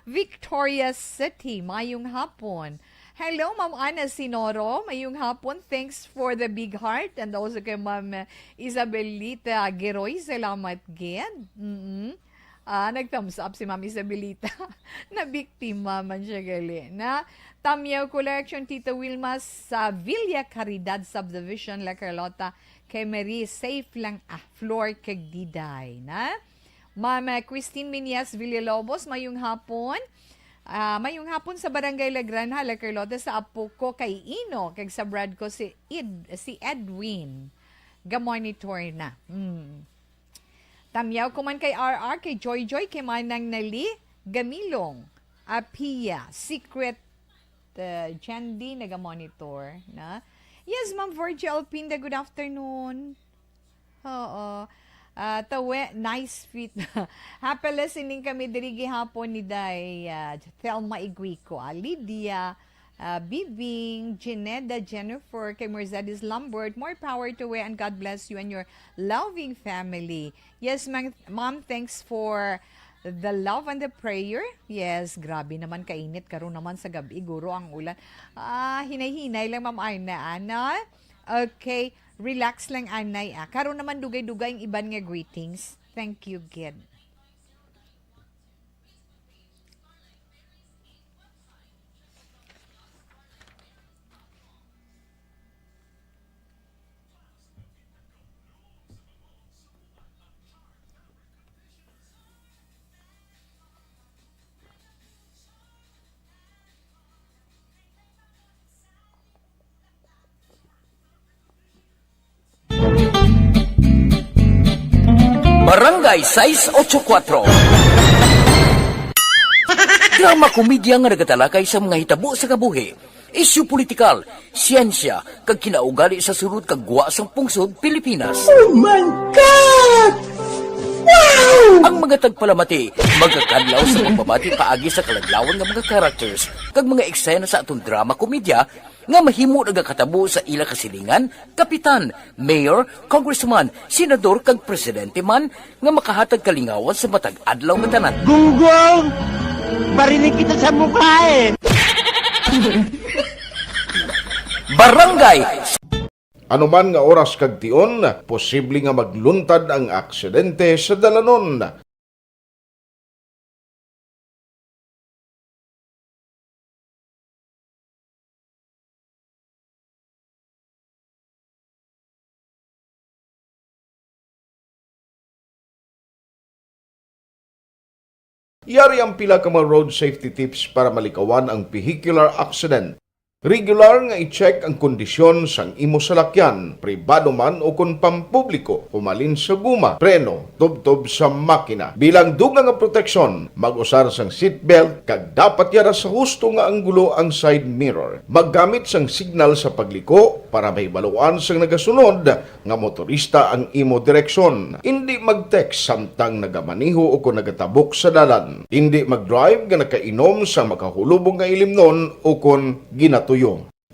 Victoria City. Mayong hapon. Hello, Ma'am Ana Sinoro. Mayong hapon. Thanks for the big heart. And also kay Ma'am Isabelita Giroy. Salamat gid. Mm-mm. Ah, nag-thumbs up si Ma'am Isabelita. Nabiktima man siya gali. Na, Tamyaw Collection, Tita Wilma sa Villa Caridad Subdivision, La Carlota, kay Marie, safe lang, ah, Flor kag Diday, na? Ma'am, ah, Christine Minyas Villalobos, mayong hapon. Ah, mayong hapon sa Barangay La Granja, La Carlota, sa apo ko kay Ino, kag sa brad ko si Ed-, si Edwin. Ga-monitor na. Hmm. Tamyaw ko man kay R R, kay Joy Joy, kay Manang Nali, Gamilong, Apia, Secret, uh, Jandy, naga-monitor, na? Yes, Ma'am Virgie Alpinda, good afternoon. Oo. Ah, tawe, nice fit. Happy listening kami diri gihapon ni Day, ah, Thelma Iguico, ah, Lydia, ah, Bibing, Jineda, Jennifer, kay Mercedes Lambert. More power to we and God bless you and your loving family. Yes, ma'am, ma'am, thanks for the love and the prayer. Yes, grabe naman kainit karon naman sa gabi, guro ang ulan. Ah, hinay-hinay lang, Ma'am Arna, ana. Okay, relax lang, anay, ah. Karon naman dugay-dugay ang iban nga greetings. Thank you, gid. Barangay sais ocho kuatro. Drama komedya nga nagatalakay sa mga hitabo sa kabuhi. Isyu politikal, siyensya, kag kinaugali sa sulod kag gwa sang pungsod Pilipinas. Oh my God! Wow! Ang mga tagpalamati magakadlaw sa pagbabati paagi sa kaladlawan nga mga characters kag mga eksena sa aton drama komedya nga mahimo nagakatabo sa ila kasilingan, kapitan, mayor, congressman, senador, kag presidente man nga makahatag kalingawan sa matag adlaw nga tanan. Gunggong! Barinig kita sa mukha eh! Barangay. Anuman nga oras kag tion, posible nga magluntad ang aksidente sa dalanon. Yari ang pila ka mga road safety tips para malikawan ang vehicular accident. Regular nga i-check ang kondisyon sang imo salakyan, pribado man o kon pampubliko, humalin sa guma, preno, tubtob sa makina. Bilang dugang nga proteksyon, mag-usar sang seatbelt kag dapat yara sa husto nga anggulo ang side mirror. Maggamit sang signal sa pagliko para mahibaluan sang nagasunod nga motorista ang imo direksyon. Indi mag-text samtang nagamaneho o kon nagatabok sa dalan. Indi mag-drive nga nakainom sa makahulubong nga ilimnon o kon ginatuyo.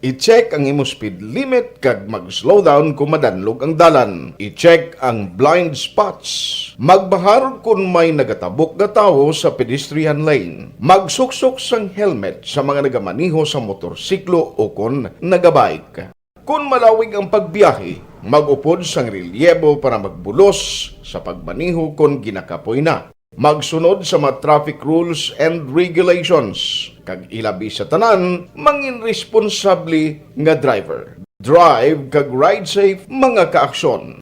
I-check ang imo speed limit kag mag-slow down kon madanlog ang dalan. I-check ang blind spots. Magbahar kon may nagatabok nga tawo sa pedestrian lane. Magsuksok sang helmet sa mga nagamaneho sa motorsiklo o kon nagabike. Kon malawig ang pagbiyahe, mag-upod sang relyebo para magbulos sa pagmaneho kon ginakapoy na. Magsunod sa mga traffic rules and regulations, kag ilabi sa tanan, mangin responsable nga driver. Drive kag ride safe, mga kaaksyon.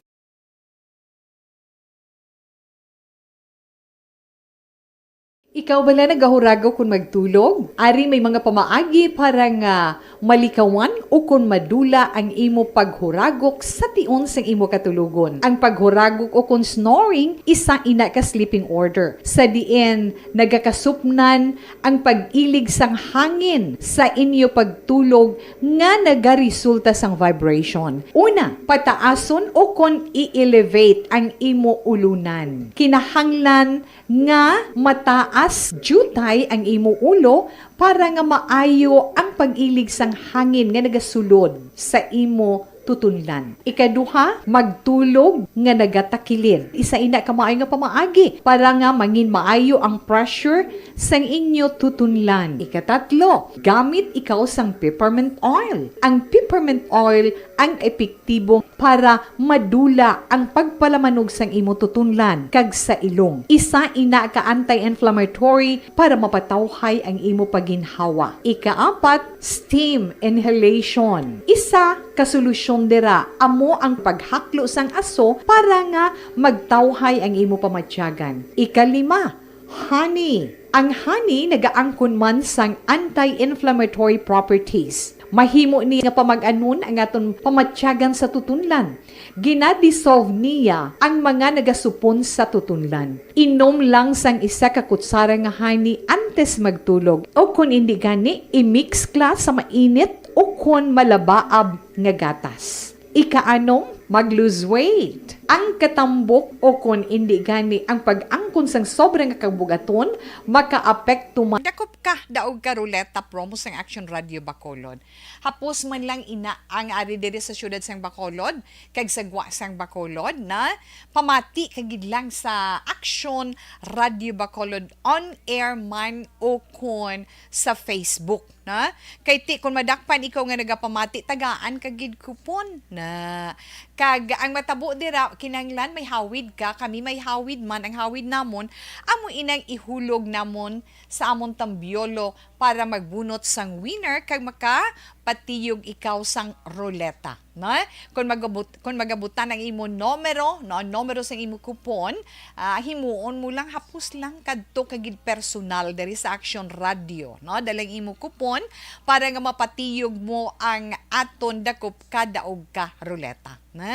Ikaw bala nagahuragok kon magtulog? Ari may mga pamaagi para nga malikawan o kon madula ang imo paghuragok sa tion sang imo katulogon. Ang paghuragok o kon snoring, isa ina ka sleeping order, sa diin nagakasupnan ang pag-ilig sang hangin sa inyo pagtulog nga nagaresulta sang vibration. Una, pataason o kon i-elevate ang imo ulunan. Kinahanglan nga mataas diutay ang imo ulo para nga maayo ang pag-ilig sang hangin nga nagasulod sa imo tutunlan. Ikaduha, magtulog nga nagatakilid. Isa ina ka maayo nga pamaagi para nga mangin maayo ang pressure sang inyo tutunlan. Ikatatlo, gamit ikaw sang peppermint oil. Ang peppermint oil ang epektibo para madula ang pagpalamanog sang imo tutunlan kag sa ilong. Isa ina ka anti-inflammatory para mapatawhay ang imo pagginhawa. Ikaapat, steam inhalation. Isa ka solusyon dira amo ang paghaklo sang aso para nga magtawhay ang imo pamatyagan. Ikalima, honey. Ang honey nagaangkon man sang anti-inflammatory properties. Mahimo ni nga pamag-anon ang aton pamatyagan sa tutunlan. Gina-dissolve niya ang mga nagasupon sa tutunlan. Inom lang sang isa ka kutsara nga honey antes magtulog, o kon indi gani, i-mix ka sa mainit o kon malabaab nga gatas. Ikaanom, mag-lose weight. Ang katambok o kon indi gani ang pag-angkon sang sobra nga kabugaton makaapekto man. Dakop ka, daog ka, Ruleta, promo sang Action Radio Bacolod. Hapos man lang ina ang ari diri sa siyudad sang Bacolod kag sa gwa sang Bacolod na pamati ka gid lang sa Action Radio Bacolod on air man o kon sa Facebook, na? Kay ti kon madakpan ikaw nga nagapamati, tagaan ka gid kupon, na? Kag ang matabo dira, kinahanglan may hawid ka, kami may hawid man, ang hawid namon amo inang ihulog namon sa amon tambyolo para magbunot sang winner kag makapatiyog ikaw sang ruleta, no? Kung magabut-, kung magabutan ang imo numero, no, ang numero sang imo kupon, ah, himuon mo lang, hapos lang kadto ka gid personal diri sa Action Radio, no? Dala ang imo kupon para nga mapatiyog mo ang aton dakop ka daog ka ruleta, no?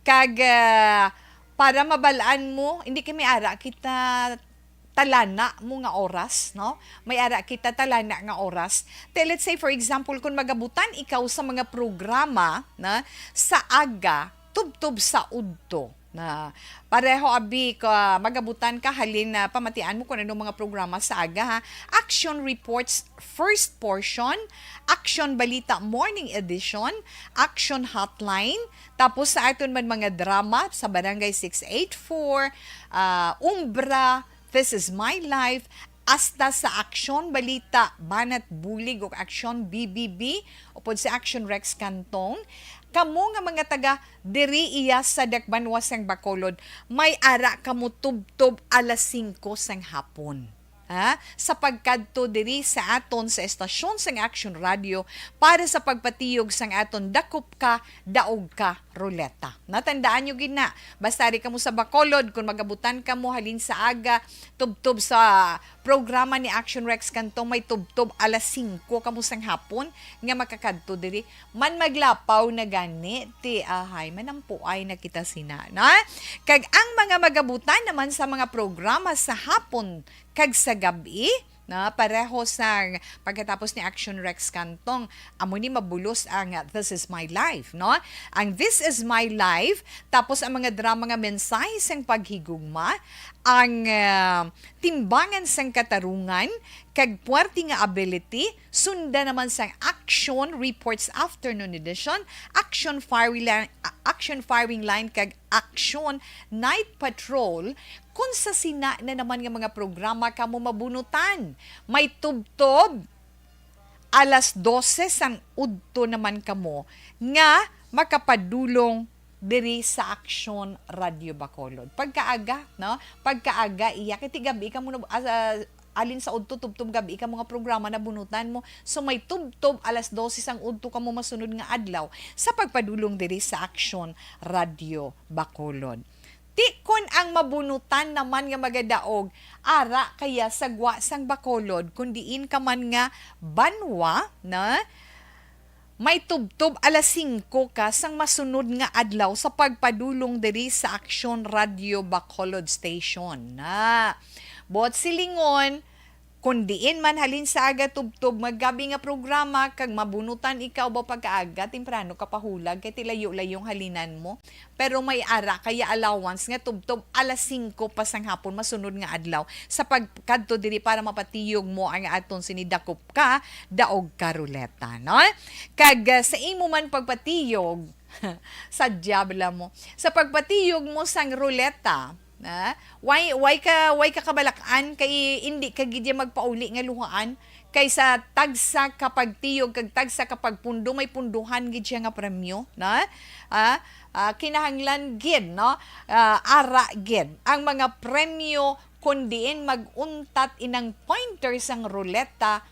Kag, ah, para mabal-an mo, hindi kami ara kita talana mo nga oras, no? May ara kita talana nga oras. Te, let's say, for example, kung magabutan ikaw sa mga programa na sa aga, tubtob sa udto, na pareho abi ka magabutan ka halin na pamatian mo kung ano mga programa sa aga, ha. Action Reports first portion, Action Balita Morning Edition, Action Hotline, tapos sa aton man mga drama sa Barangay six eight four, ah, Umbra, This Is My Life, hasta sa Aksyon Balita, Banat Bulig ug Aksyon B B B, upod sa Aksyon Rex Cantong. Kamo nga mga taga diri iya sa Dakbanwa sang Bacolod, may ara kamo tubtob alas singko sang hapon. Ha? Sa pagkadto diri sa aton sa estasyon sang Action Radio para sa pagpatiyog sang aton Dakop Ka, Daog Ka Ruleta. Natandaan nyo gid na, basta ari kamo sa Bacolod, kung magabutan kamo halin sa aga, tubtob sa programa ni Action Rex Cantong, may tubtob alas singko kamo sang hapon nga makakadto diri. Man maglapaw na gani, ti ahay, manampuay na kita sina, na? Kag ang mga magabutan naman sa mga programa sa hapon kag sa gab-i, na pareho sang pagkatapos ni Action Rex Cantong, amo ni mabulos ang, uh, This Is My Life, no? Ang This Is My Life, tapos ang mga drama nga mensahe sang paghigugma, ang, uh, timbangan sang katarungan, kag puwerte nga ability, sunda naman sang Action Reports Afternoon Edition, Action Firing Line, Action Firing Line, kag Action Night Patrol, kung sa sina na naman nga mga programa kamo mabunutan. May tubtob alas dose sang udto naman kamo nga makapadulong diri sa Aksyon Radyo Bacolod. Pagkaaga, no? Pagkaaga iya, kay ti gab-i kamo na, ah, alin sa udto, tubtob gab-i kamo nga programa na bunutan mo. So, may tubtob alas dose sang udto kamo masunod nga adlaw sa pagpadulong diri sa Aksyon Radyo Bacolod. Ti kon ang mabunutan naman nga magadaog, ara kaya sa gwa sang Bacolod, kun diin ka man nga banwa, na may tubtob alas singko ka sang masunod nga adlaw sa pagpadulong diri sa Aksyon Radyo Bacolod Station. Na, buot silingon, kun diin man halin sa aga tubtob, magabi nga programa, kag mabunutan ikaw ba pagkaaga, temprano ka pahulag, kay ti layo-layong halinan mo. Pero may ara kaya allowance nga tubtob alas singko pa sang hapon masunod nga adlaw sa pagkadto diri para mapatiyog mo ang aton sini Dakop Ka, Daog Ka Ruleta, no? Kag, ah, sa imo man pagpatiyog, sa diabla mo, sa pagpatiyog mo sang ruleta, na, way, way ka, way ka kabalak-an, kay indi ka gid ya magpauli nga luhaan, kay sa tagsa ka pagtiyog kag tagsa ka pagpundo, may punduhan gid siya nga premyo, na? Ah, ah, kinahanglan gid, no? Ah, ara gid ang mga premyo, kun diin mag-untat inang pointer sang ruleta,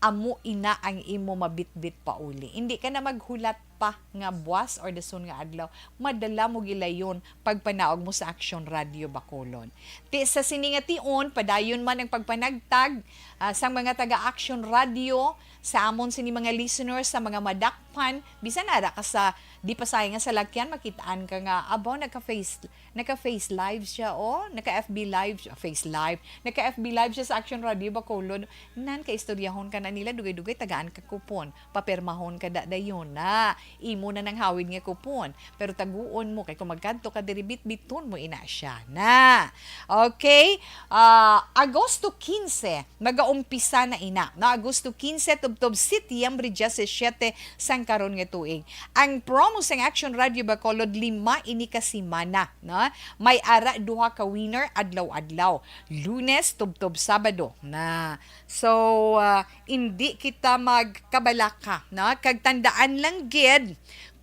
amo ina ang imo mabitbit pauli. Indi ka na maghulat pa nga buwas or dason nga adlaw, madala mo gilayon pagpanaog mo sa Aksyon Radyo Bacolod. Ti sa sini nga tion, padayon man ang pagpanagtag, ah, sang mga taga Aksyon Radyo sa amon sini mga listeners, sa mga madakpan, bisan ara ka sa di pa sayo nga salakyan, makitaan ka nga, abaw, naka-face, naka-face live siya, oh, naka-F B live siya, face live, naka-F B live siya sa Action Radio Bacolod. Nan, kaistoryahon ka na nila, dugay-dugay, tagaan ka kupon, papirmahon ka da dayon na, imo na nang hawid nga kupon, pero taguon mo, kay kung magkadto ka diri, bitbiton mo ina siya na. Okay? Ah, Agosto quince, magaumpisa na ina, no? Agosto quince tubtob Setyembre diyasisiete sang karon nga tuig. Ang promo sang Action Radio Bacolod, lima ini ka semana, no? May ara duha ka winner adlaw-adlaw, Lunes tubtob Sabado na. So, ah, indi kita magkabalaka, no? Kag tandaan lang gid,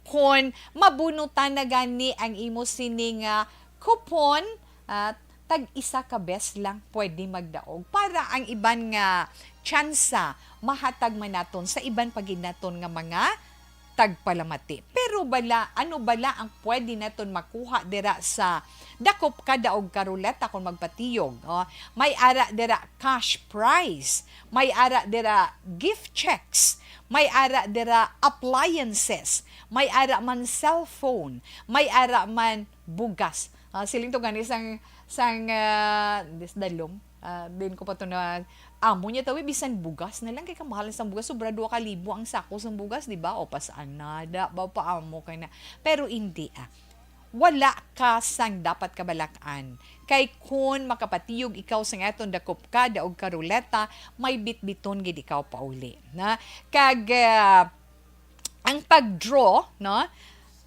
kon mabunutan na gani ang imo sini nga coupon, ah, tag isa ka bes lang pwede magdaog para ang iban nga tsansa mahatag man naton sa iban pa gid naton nga mga tagpalamati. Pero bala, ano bala ang pwede naton makuha dira sa Dakop Ka Daog Ka Ruleta kon magpatiyog? Oh, may ara dira cash prize, may ara dira gift checks, may ara dira appliances, may ara man cellphone, may ara man bugas. Ah, siling to gani sang, sang, ah, dis-, dalom. Ah, din ko pa to na, amo niya tawi, bisan bugas na lang, kay kamahal sang bugas, sobra dua ka libo ang sako sang bugas, di ba? O, pas-an na, da, ba, paamo ka na. Pero hindi, ah. Wala ka sang dapat kabalak-an. Kay kun makapatiyog ikaw sang aton dakop ka, daog ka ruleta, may bitbiton gid ikaw pauli. Na? Kag, ah, ang pag-draw, no,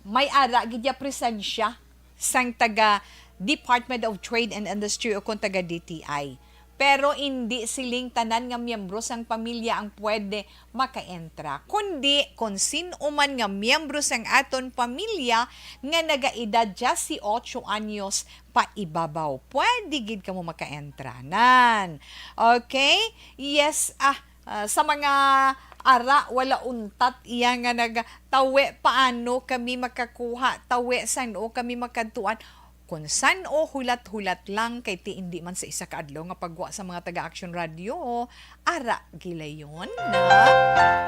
may ara gid ya presensya sang taga Department of Trade and Industry o kon taga D T I. Pero indi siling tanan nga miyembro sang pamilya ang pwede makaentra, kundi kon sin-o man nga miyembro sang aton pamilya nga nagaedad diyesyocho anyos pa ibabaw, pwede gid kamo makaentra. Nan. Okay? Yes, ah, ah, sa mga ara, wala untat iya nga nag-, "Tawi, paano kami makakuha? Tawi, san-o kami makadtuan?" Kung san-o, hulat-hulat lang, kay ti indi man sa isa ka adlaw nga paggwa sa mga taga Action Radio, ara gilayon na.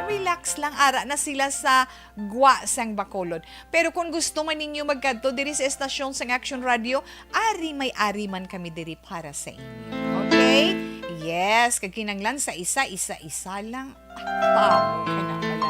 Relax lang, ara na sila sa gwa sang Bacolod. Pero kung gusto man ninyo magkadto diri sa estasyon sang Action Radio, ari may ari man kami diri para sa inyo. Okay? Yes, kag kinanglan sa isa, isa, isa lang. Ah, babo ka na pala.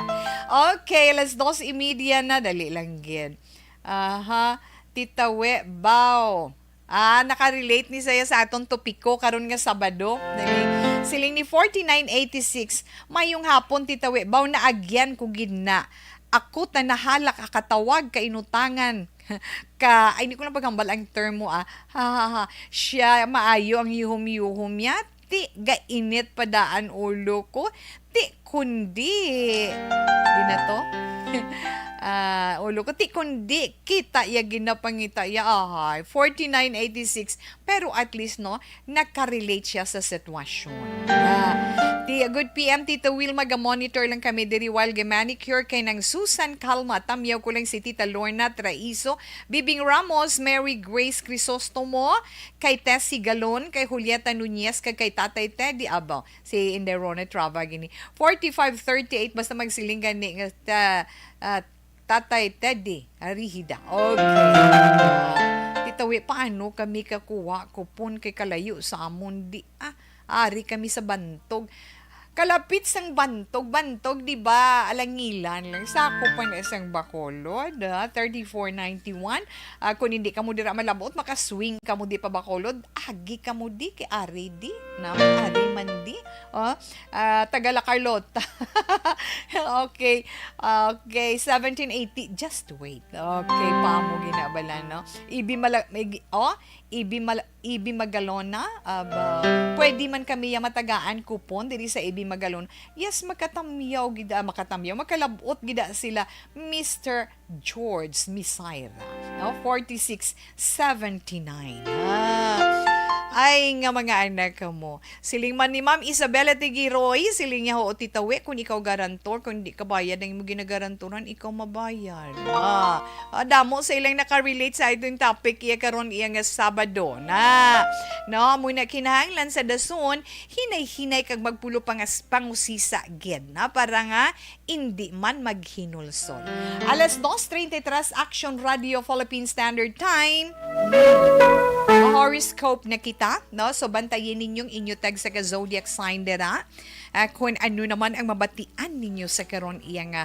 Okay, alas dos y media na. Dali lang gid. Aha. Tita We, baw. Ah, nakarelate ni saya sa aton topiko karon nga Sabado. Dali. Siling ni forty-nine eighty-six, "Mayong hapon, Tita We. Baw, naagyan ko gid na. Ako ta nahalak akatawag ka inutangan." Ka, ay, hindi ko lang paghambal ang termo, ah. Ha, ha, ha. Siya, maayo ang yuhom-yuhom niya. Ti, gainit pa daan ulo ko. Ti, kundi. Di na to? Ah, ulo ko. Ti, kundi. Kita ya, ginapangita ya. Ahay. Forty-nine eighty-six. Pero at least, no, nakarelate siya sa sitwasyon. Ah, ti, good P M, Tito Will, maga-monitor lang kami diri while ga-manicure kay nang Susan Calma. Tamyaw ko lang si Tita Lorna Traiso, Bibing Ramos, Mary Grace Crisostomo, kay Tessie Galon, kay Julieta Nunez, kag kay Tatay Teddy. Aba, si Inday Rona Trava gini. Forty-five thirty-eight, basta magsiling gani nga, ta-, ah, Tatay Teddy Arihida. Okay. Tita We, paano kami kakuha kupon kay kalayo sa amon di, ah, ari kami sa Bantog. Kalapit sang Bantog, Bantog, di ba? Alangilan lang. Sa ako pa na isang Bacolod, ah, thirty-four ninety-one. Ah, kung hindi kamo dira malabot, makaswing kamo di pa Bacolod. Agi kamo di, kay ari di. Na, ari man di. Oh, ah, taga La Carlota. Okay. Okay, seventeen eighty. Just wait. Okay, pamo ginabala, no? Ibi mala-, may gi-, oh, ibi mala-, ibi magalona. Aba, pwede man kami ya matagaan kupon diri sa ibi magalon. Yes, makatamyaw gida, makatamyaw, makalabot gida sila, Mister George Misaira, no? Forty-six seventy-nine. Ah. Ay, nga mga anak mo. Siling man ni Ma'am Isabella Tigiroy, siling niya, "Oo, Tita We, kung ikaw garantor, kung di ka bayad ang imo ginagarantoran, ikaw mabayad." Ah, ah, damo sa ilang nakarelate sa itong topic iya karon iya nga Sabado na. No, amo na kinahanglan sa dason, hinay-hinay kag magpulo pangas-, pangusisa gid na para nga indi man maghinulsol. Alas dos treinta y tres, Action Radio Philippine Standard Time. Horoscope na kita, no? So, bantayin ninyong inyo tagsa ka zodiac sign dira. Ah, kung ano naman ang mabatian ninyo sa karon iya nga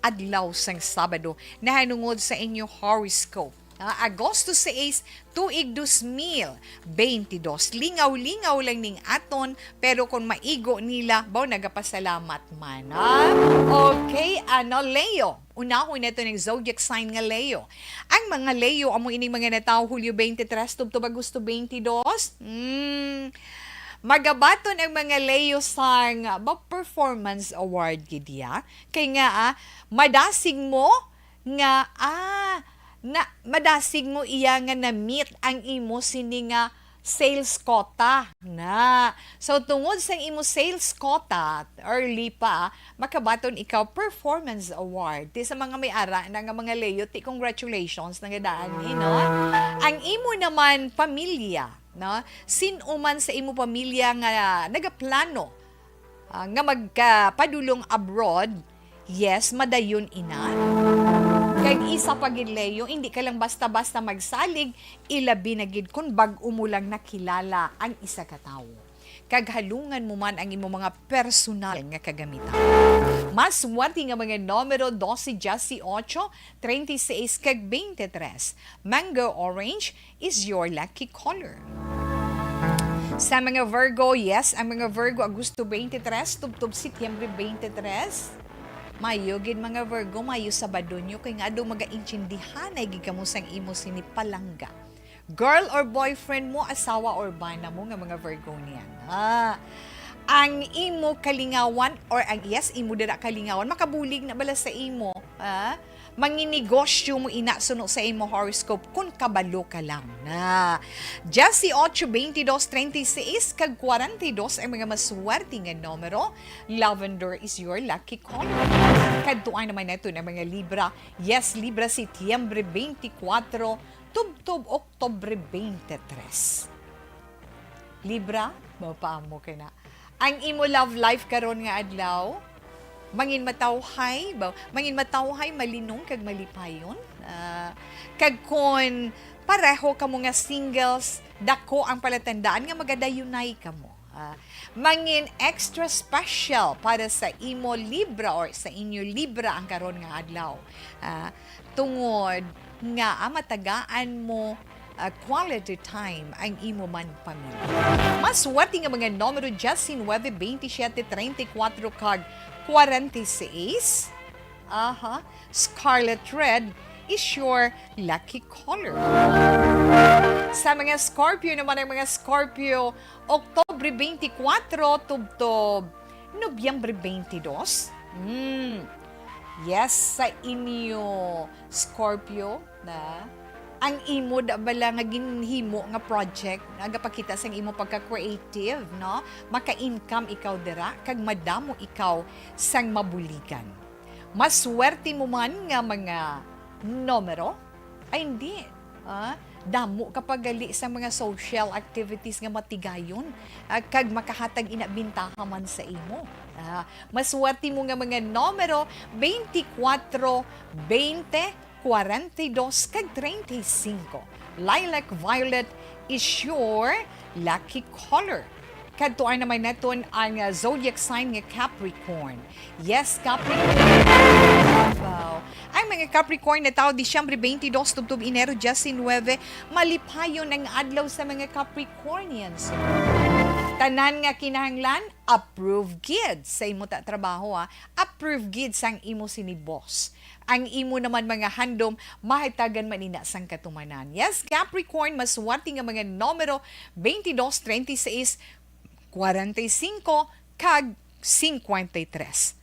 adlaw sang Sabado, nahanungod sa inyo horoscope. Ah, Agosto sais, tuig dos mil beintidos. Lingaw-lingaw lang ning aton, pero kung maigo nila, baw nagapasalamat man, ha? Okay, ano, Leo. Unahon nato ning zodiac sign nga Leo. Ang mga Leo, amo ining mga natawo Hulyo twenty-three tubtob Agosto twenty-two. Mm, magabaton ang mga Leo sang, ah, ba, performance award gid ya. Kay nga, ah, madasig mo nga, ah, na, madasig mo iya nga na-meet ang imo sini nga sales quota. Na. So, tungod sa imo sales quota, early pa, makabaton ikaw performance award. Ti sa mga may ara na nga mga Leo, ti congratulations na nga daan, eh, no? Ang imo naman pamilya, no? Sin-o man sa imo pamilya nga nagaplano, ah, nga magkapadulong abroad, yes, madayon ina. Kag isa pa gid, Leo, hindi ka lang basta-basta magsalig, ilabi na gid kon bag-o mo lang nakilala ang isa ka tawo. Kag halungan mo man ang imo mga personal nga kagamitan. Mas swerte nga mga numero dose, diyesyocho, treinta y seis, kag twenty-three. Mango orange is your lucky color. Sa mga Virgo, yes, ang mga Virgo, Agosto twenty-three, tubtob Setyembre twenty-three. Mayo gid, mga Virgo, mayo Sabado nyo, kay nga daw magaintindihanay gid kamo sang imo sini palangga. Girl or boyfriend mo, asawa or bana mo nga mga Virgonian. Ah, ang imo kalingawan or ang, yes, imo dira kalingawan, makabulig na bala sa imo, ah? Manginegosyo mo ina suno sa imo horoscope kun kabalo ka lang na. Diyesyocho, twenty-dos, treinta y seis, kag kwarenta y dos ang mga maswerte nga numero. Lavender is your lucky color. Kadtuan naman nato ang mga Libra. Yes, Libra, Setyembre twenty-four, tubtob Oktubre twenty-three. Libra, mapaamo ka na. Ang imo love life karon nga adlaw, mangin matawhay, ba, mangin matawhay, malinong kag malipayon. Ah, kag kon pareho kamo nga singles, dako ang palatandaan nga magadayunay kamo. Ah, mangin extra special para sa imo Libra or sa inyo Libra ang karon nga adlaw. Ah, tungod nga, ah, matagaan mo, ah, quality time ang imo man pamilya. Mas swerte nga mga numero, diyesnuebe, bentisiete, treinta y kuatro, kag kwarenta y seis. Aha. Scarlet red is your lucky color. Sa mga Scorpio naman, ang mga Scorpio, Oktubre twenty-four tubtob Nobyembre twenty-two. Mm. Yes, sa inyo, Scorpio, na ang imo da bala nga ginhimo nga project nga gapakita sang imo pagka-creative, no? Maka-income ikaw dira kag madamo ikaw sang mabuligan. Maswerte mo man nga mga numero? Ay, hindi. Ah, damo ka pa gali sa mga social activities nga matigayon, ah, kag makahatag ina bintaha man sa imo. Ah, maswerte mo nga mga numero, twenty-four, twenty, kwarenta y dos, kag treinta y cinco. Lilac violet is your lucky color. Kadtuan naman naton ang, ah, zodiac sign nga Capricorn. Yes, Capricorn. Wow. Ang mga Capricorn nga tawo, Disyembre twenty-two tubtob Enero diecinuebe, malipayon ang adlaw sa mga Capricornians. Tanan nga kinahanglan, approve gid sa imo ta trabaho, ah. Approve gid sang imo sini boss. Ang imo naman mga handom, mahatagan man ina sang katumanan. Yes, Capricorn, maswerte nga mga numero, twenty-two, treinta y seis, kwarenta y cinco, kag cincuenta y tres.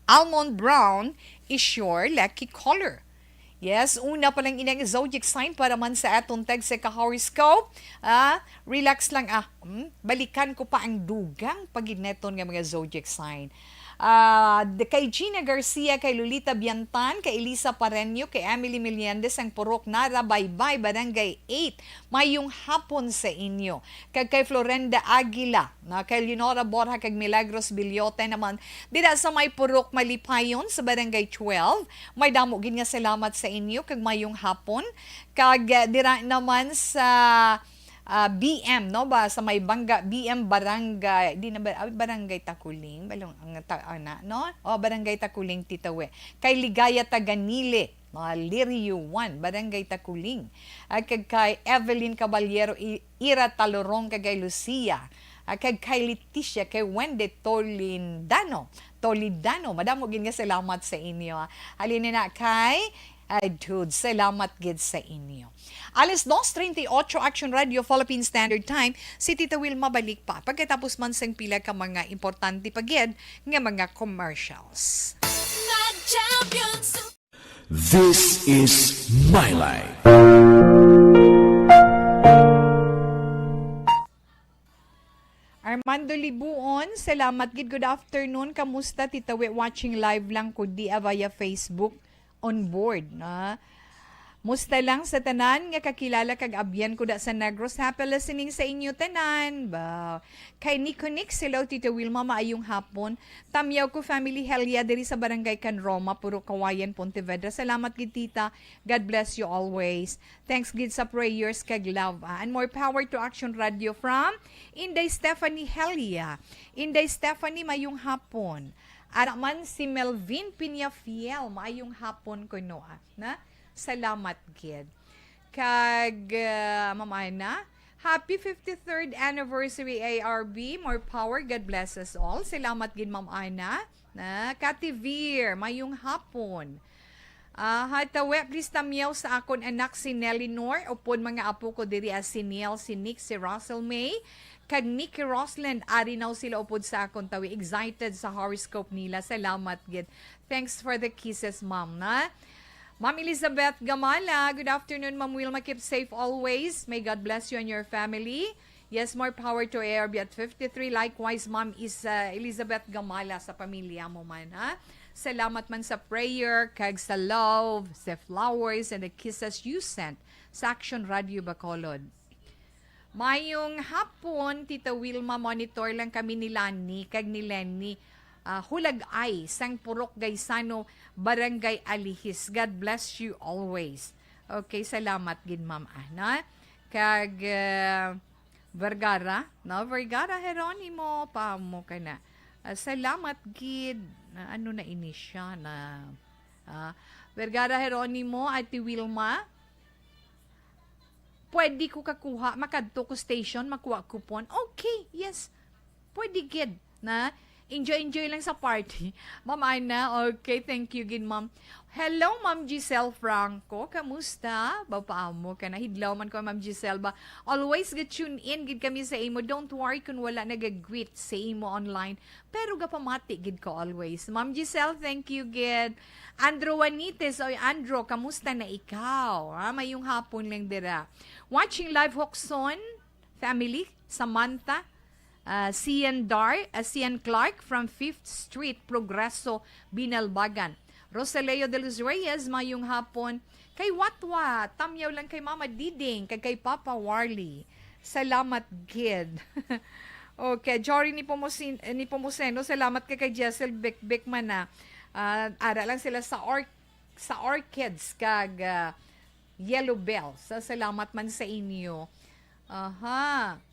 Almond brown is your lucky color. Yes, una pa lang inang zodiac sign para man sa aton tag sa ka-horoscope. Ah, relax lang, ah. Hmm? Balikan ko pa ang dugang paginaton nga mga zodiac sign. Ah, de-, kay Gina Garcia, kay Lolita Biantan, kay Elisa Pareño, kay Emily Meliendez, ang Purok Nara Baybay, Barangay eight. Mayong hapon sa inyo. Kag kay Florenda Aguila, na kay Leonora Borja, kag Milagros Bilyote naman, dira sa may Purok Malipayon sa Barangay twelve. May damo gid nga salamat sa inyo, kag mayong hapon. Kag, eh, dira naman sa, ah, B M, no, ba, sa may Bangga, B M Barangay, di na ba, ah, Barangay Takuling, balong, ang ta-, ana, no? O, Barangay Takuling, Titawe. Kay Ligaya Taganile, mga Lirio one, Barangay Takuling. At kag kay Evelyn Caballero, I-, Ira Talorong, kag kay Lucia. At kag kay Leticia, kay Wendy Tolindano. Toledano, madamo gid nga salamat sa inyo, ah. Halin na kay, ay, dude, salamat gid sa inyo. Alas dos treinta y ocho, Action Radio Philippine Standard Time, si Tita Wilma balik pa pagkatapos man sang pila ka mga importante pa gid nga mga commercials. Nag-champion sa This is My Life. Armando Libuon, salamat gid. Good afternoon. Kamusta, Tita We? Watching live lang ko di, ah, via Facebook on board, na. Musta lang sa tanan nga kakilala kag abyan ko da sa Negros. Happy listening sa inyo tanan. Ba, kay Nico Nix, hello, Tita Wilma, maayong hapon. Tamyaw ko family, Helia, diri sa Barangay Can Roma, Purok Kawayan, Pontevedra. Salamat gid, Tita. God bless you always. Thanks gid sa prayers kag love, ah. And more power to Action Radio from Inday Stephanie Helia. Inday Stephanie, mayong hapon. Ara man si Melvin Peñafiel, maayong hapon kuno, ah, na? Salamat gid. Kag, ah, Ma'am Ana, happy fifty-third anniversary, A R B. More power. God bless us all. Salamat gid, Ma'am Ana. Na, Kati Vir, mayong hapon. Ah, hatawi, please tamyaw sa akon anak si Nelinor, upod mga apo ko diri as si Neil, si Nick, si Russell May, kag Nicky Roslyn. Ari naw sila upod sa akon tawi. Excited sa horoscope nila. Salamat gid. Thanks for the kisses, ma'am, na? Ma'am Elizabeth Gamala, good afternoon, Ma'am Wilma. Keep safe always. May God bless you and your family. Yes, more power to A R B at fifty-three. Likewise, Ma'am is, uh, Elizabeth Gamala, sa pamilya mo man, ha? Salamat man sa prayer, kag sa love, sa flowers, and the kisses you sent sa Action Radio Bacolod. Mayong hapon, Tita Wilma. Monitor lang kami ni Lani kag ni Lenny, ah, Hulagay, sang Purok Gaisano, Barangay Alihis. God bless you always. Okay, salamat gid, ma'am, ah, na? Kag, ah, Vergara, no? Vergara Jeronimo, paamo ka na. Ah, salamat gid. Na, ano na ini siya na, ah, Vergara Jeronimo, Ate Wilma, pwede ko kakuha, makadto ko station, makuha coupon. Okay, yes. Pwede gid, na? Enjoy, enjoy lang sa party. Ma'am Ana, okay, thank you gid, ma'am. Hello, Ma'am Giselle Franco. Kamusta? Ba, paamo ka na? Hidlaw man ko, Ma'am Giselle, ba? Always ga-tune in gid kami sa imo. Don't worry kung wala nagagreet sa imo online. Pero gapamati gid ko always. Ma'am Giselle, thank you gid. Andrew Juanites, oy Andrew, kamusta na ikaw? Ha, mayong hapon lang dira. Watching live, Hoxon family, Samantha, ah, Sian Dar, ah, Sian Clark from Fifth Street, Progreso, Binalbagan. Rosaleo de los Reyes, mayong hapon. Kay Watwa, tamyaw lang kay Mama Diding, kag kay Papa Warly. Salamat gid. Okay, Jory ni Pomusin-, eh, ni Pomuseno, salamat ka kay Jessel Bikbik man na. Ah, ara lang sila sa or-, sa Orchids kag, ah, Yellow Bell. Sa salamat man sa inyo. Aha.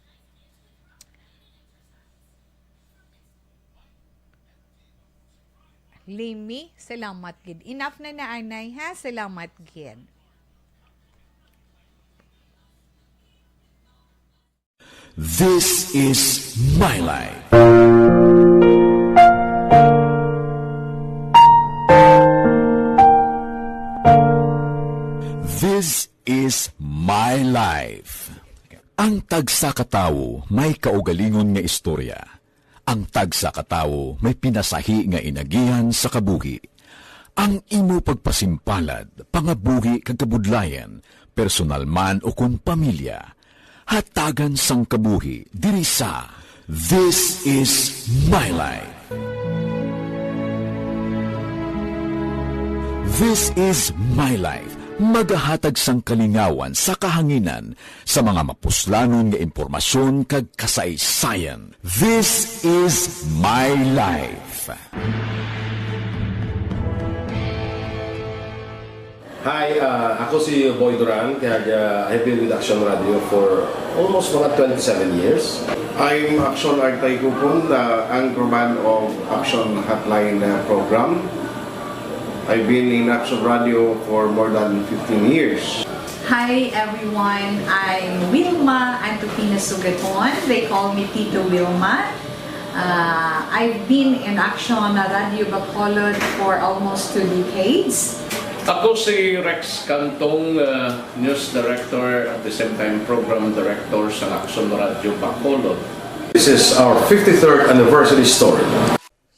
Limi, salamat gid. Enough na na, anay, ha? Salamat gid. This is my life. This is my life. Ang tagsa ka tawo may kaugalingon nga istorya. Ang tagsa ka tawo may pinasahi nga inagihan sa kabuhi. Ang imo pagpasimpalad, pangabuhi kag kabudlayan, personal man o kon pamilya, hatagan sang kabuhi diri sa This Is My Life. This Is My Life, magahatag sang kalingawan sa kahanginan sa mga mapuslanon nga impormasyon kag kasaysayan. This is my life. Hi, uh, ako si Boy Duran, kag, uh, I've been with Action Radio for almost mga twenty-seven years. I'm Action Artay Kupon, the anchorman of Action Hotline, uh, program. I've been in Action Radio for more than fifteen years. Hi everyone, I'm Wilma Antupina Sugaton. They call me Tito Wilma. Uh, I've been in Action Radio Bacolod for almost two decades. Ako si Rex Cantong, uh, News Director, at the same time Program Director sa Action Radio Bacolod. This is our fifty-third anniversary story.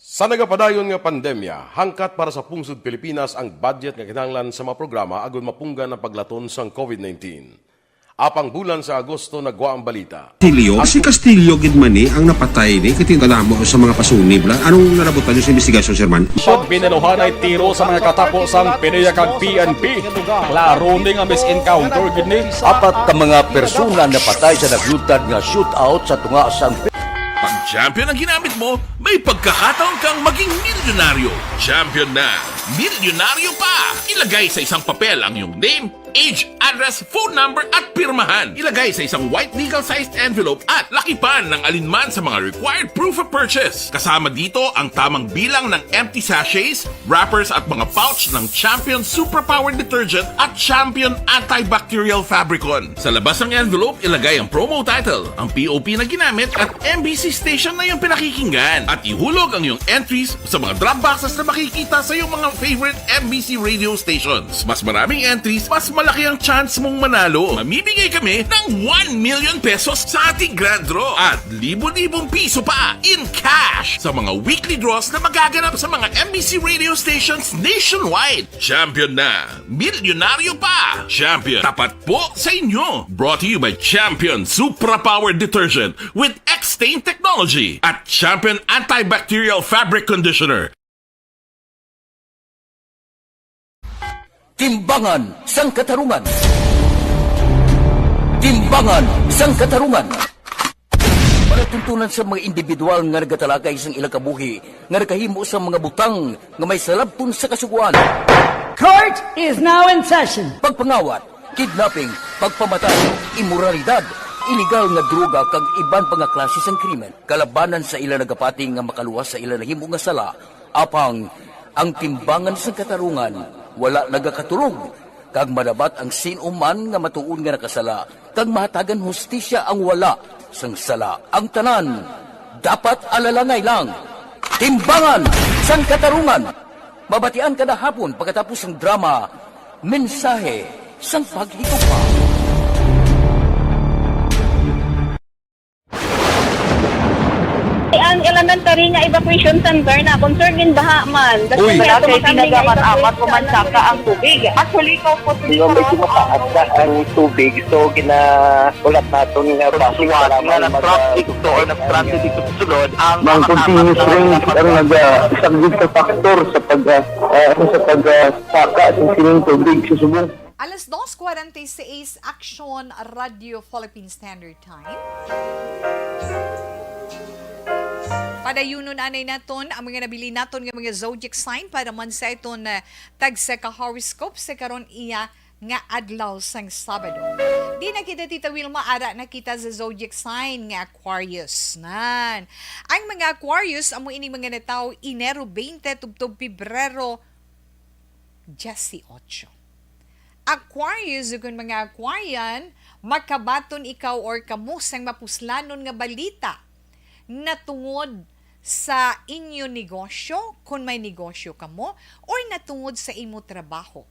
Sa nagapadayon nga pandemya, hangkat para sa pungsod Pilipinas ang budget nga kinahanglan sa mga programa agud mapunggan ang paglaton sang COVID nineteen. Apang bulan sa Agosto nagwa ang balita. Castillo? Si Castillo gid man ni ang napatay ni, kay tingala mo sa mga pasunib la. Anong nalabutan niyo sa investigasyon, Sir Man? Pagbinaluhan ay tiro sa mga katapo sang PDEA kag P N P. Klaro ni nga mis-encounter gid ni. Apat ka mga persona napatay sa naglutad nga shootout sa tunga sang Pag champion ang ginamit mo, may pagkakataon kang maging milyonaryo. Champion na, milyonaryo pa! Ilagay sa isang papel ang iyong name, age, address, phone number, at pirmahan. Ilagay sa isang white legal-sized envelope at lakipan ng alinman sa mga required proof of purchase. Kasama dito ang tamang bilang ng empty sachets, wrappers, at mga pouch ng Champion Superpower Detergent at Champion Antibacterial Fabricon. Sa labas ng envelope, ilagay ang promo title, ang P O P na ginamit, at M B C station na iyong pinakikinggan. At ihulog ang iyong entries sa mga drop boxes na makikita sa iyong mga favorite M B C radio stations. Mas maraming entries, mas malaki ang chance mong manalo. Mamimigay kami ng one million pesos sa ating grand draw at libo-libong piso pa in cash sa mga weekly draws na magaganap sa mga M B C radio stations nationwide. Champion na! Milyonaryo pa! Champion, tapat po sa inyo! Brought to you by Champion Supra Power Detergent with X-Stain Technology at Champion Antibacterial Fabric Conditioner. Timbangan sang Katarungan. Timbangan sang Katarungan. Palatuntunan sa mga individual nga nagatalakay sang ilang kabuhi nga nakahimo sa mga butang nga may salabton sa Kasugoan. Court is now in session. Pagpangawat, kidnapping, pagpamatay, imoralidad, iligal nga droga kag iban pa nga klase sang krimen kalabanan sa ila nagapati nga makaluwas sa ila nahimo nga sala. Apang ang timbangan sang katarungan wala nagakatulog, kag madabat ang sin-o man nga matuod nga nakasala, kag mahatagan hustisya ang wala sang sala. Ang tanan dapat alalangay lang. Timbangan sang Katarungan. Mabatian kada hapon pagkatapos sang drama, Mensahe sang Paghigugma. Ang elementary nga evacuation center na concern gin baha man. Uy. Wala kay tinaga man amat ko man saka ang tubig. Actually, ko po. Di ba, medyo mataas na ang tubig, so ginahulat naton nga basi nga nag-traffic to or nag-transit dito sa sulod ang mga continuous rain ang nag-, ah, isang gid ka factor sa pag, ah, ah, ano, sa pag, ah, saka sa sining tubig sa subong. Alas dos cuarenta y seis, Action Radio Philippine Standard Time. Padayunon anay naton ang mga nabilin naton nga mga zodiac sign para man sa iton, ah, tagsa ka horoscope sa karon iya nga adlaw sang Sabado. Di na kita, Tita Wilma, ara na kita sa zodiac sign nga Aquarius. Nan. Ang mga Aquarius, amo ini mga natawo Enero twenty tubtob Pebrero dieciocho. Aquarius, ukon mga Aquarian, makabaton ikaw or kamo sang mapuslanon nga balita natungod sa inyo negosyo, kon may negosyo kamo, or natungod sa imo trabaho.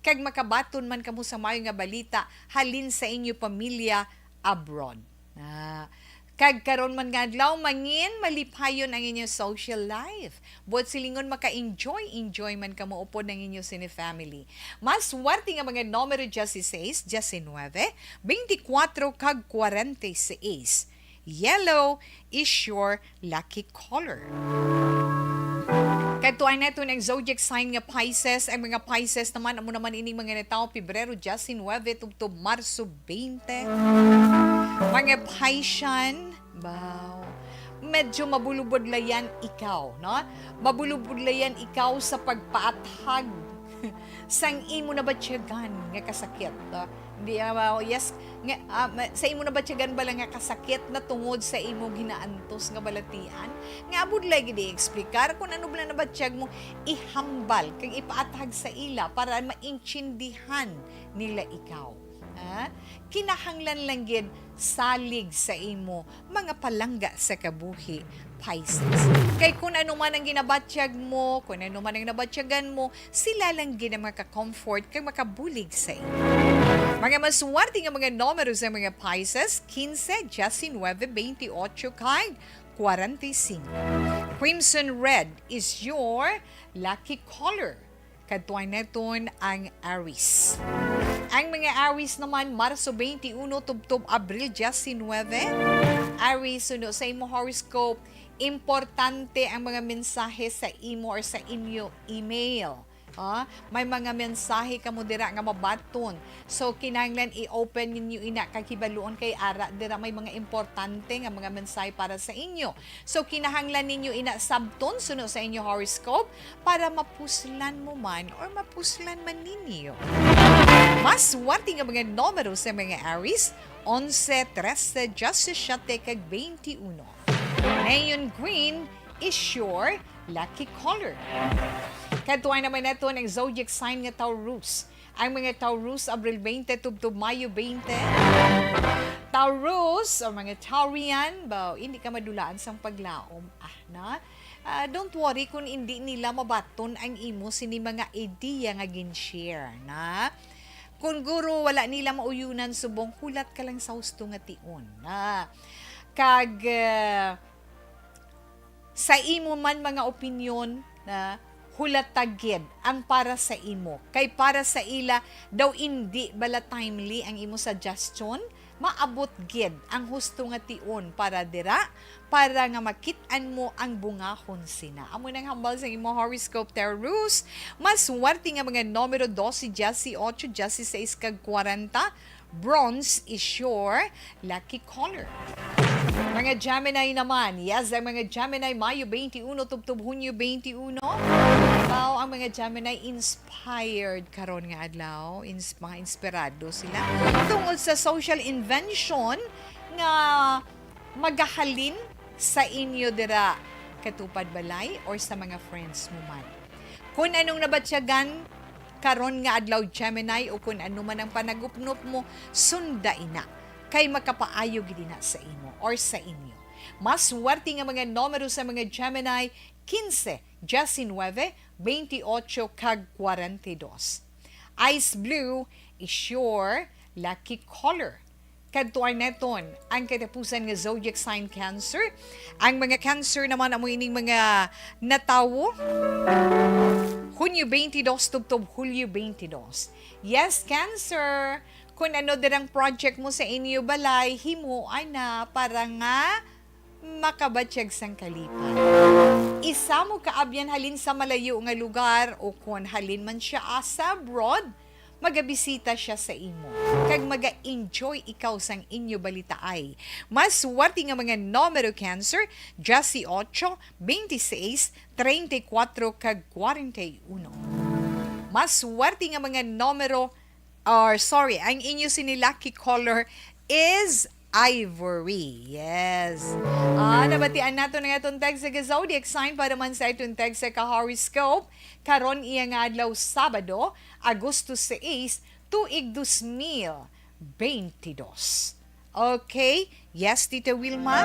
Kag makabaton man kamo sa maayo nga balita halin sa inyo pamilya abroad. Ah, kag karon man nga adlaw, mangin malipayon ang inyo social life. Buot silingon, maka-enjoy, enjoy man kamo upod ang inyo sini family. Mas swerte nga mga numero dieciséis, diecinuebe, veinticuatro, kag cuarenta y seis. Yellow is your lucky color. Kadtuan naton ang zodiac sign nga Pisces. Ang mga Pisces naman, amo naman ining mga natawo Pebrero diecinuebe tubtob Marso twenty. Mga Piscean, baw, medyo mabulubudlayan ikaw, no? Mabulubudlayan ikaw sa pagpaathag sang imo nabatyagan nga kasakit. Ah, hindi, ah, yes, nga, ah, ma-, sa imo nabatyagan bala nga kasakit na tungod sa imo ginaantos nga balatian, nga abudlay gid i-explicar kung ano bala nabatyag mo, ihambal kag ipaathag sa ila para maintindihan nila ikaw. Ah, kinahanglan lang gid salig sa imo mga palangga sa kabuhi, Pisces. Kay kun ano man ang ginabatyag mo, kun ano man ang nabatyagan mo, sila lang gid ang maka-comfort kag makabulig sa imo. Mga maswerte nga mga numero sa mga Pisces, quince, diecinuebe, veintiocho, kag cuarenta y cinco. Crimson red is your lucky color. Kadtuan naton ang Aries. Ang mga Aries naman, Marso twenty-one tubtob Abril diecinuebe. Aries, suno sa imo horoscope, importante ang mga mensahe sa imo or sa inyo email. Ah, may mga mensahe kamo dira nga mabaton. So, kinahanglan i-open ninyo ina kag hibaluon kay ara dira may mga importante nga mga mensahe para sa inyo. So, kinahanglan ninyo ina sabton suno sa inyo horoscope para mapuslan mo man or mapuslan man ninyo. Mas swerte nga mga numero sa mga Aries, onse, trese, diyasisiete, kag twenty-one. Neon green is your lucky color. Kadtuan naman nato ang zodiac sign nga Taurus. Ang mga Taurus, Abril twenty tubtob Mayo twenty. Taurus, o mga Taurian, ba, hindi ka madulaan sang paglaom. Ah, na? Ah, don't worry kung hindi nila mabaton ang imo sini mga idea nga gin-share, na? Kung guro wala nila mauyunan subong, hulat ka lang sa husto nga tion, na? Kag, ah, sa imo man mga opinyon, na, hulatag gid ang para sa imo. Kay para sa ila daw, indi bala timely ang imo suggestion, maabot gid ang husto nga tion para dira, para nga makit-an mo ang bungahon sina. Amo nang hambal sa imo horoscope, Taurus. Mas swerte nga mga numero dose, dieciocho, dieciséis, kag kwarenta. Bronze is your lucky color. Mga Gemini naman. Yes, ang mga Gemini, Mayo twenty-one tubtob Hunyo twenty-one. Wow, ang mga Gemini inspired karon nga adlaw. Ins-, mga inspirado sila tungod sa social invention nga magahalin sa inyo dira, katupad balay or sa mga friends mo man. Kung anong nabatyagan karon nga adlaw, Gemini, o kung ano man ang panagupnop mo, sunda ina, kay makapaayo gid ina sa imo or sa inyo. Mas swerte nga mga numero sa mga Gemini, quince, diecinuebe, veintiocho, kag cuarenta y dos. Ice blue is your lucky color. Kadtuan naton ang katapusan nga zodiac sign, Cancer. Ang mga Cancer naman amo ining mga natawo Hunyo twenty-two tubtob Hulyo twenty-two. Yes, Cancer, kung ano dirang project mo sa inyo balay, himuan na para nga makabatyag sang kalipay. Isa mo kaabyan halin sa malayo nga lugar, o kon halin man siya, ah, sa abroad, magabisita siya sa imo, kag maga-enjoy ikaw sang inyo balitaay. Mas swerte nga mga numero, Cancer, dieciocho, veintiséis, treinta y cuatro, kag cuarenta y uno. Mas swerte nga mga numero, or sorry, ang inyo sini lucky color is ivory. Yes. Ah, nabatian nato na nga itong text sa zodiac sign para man sa itong text sa ka-horoscope. Karon iya nga adlaw, Sabado, Agosto sais, tuig dos mil bentidós. Okay? Yes, Tita Wilma?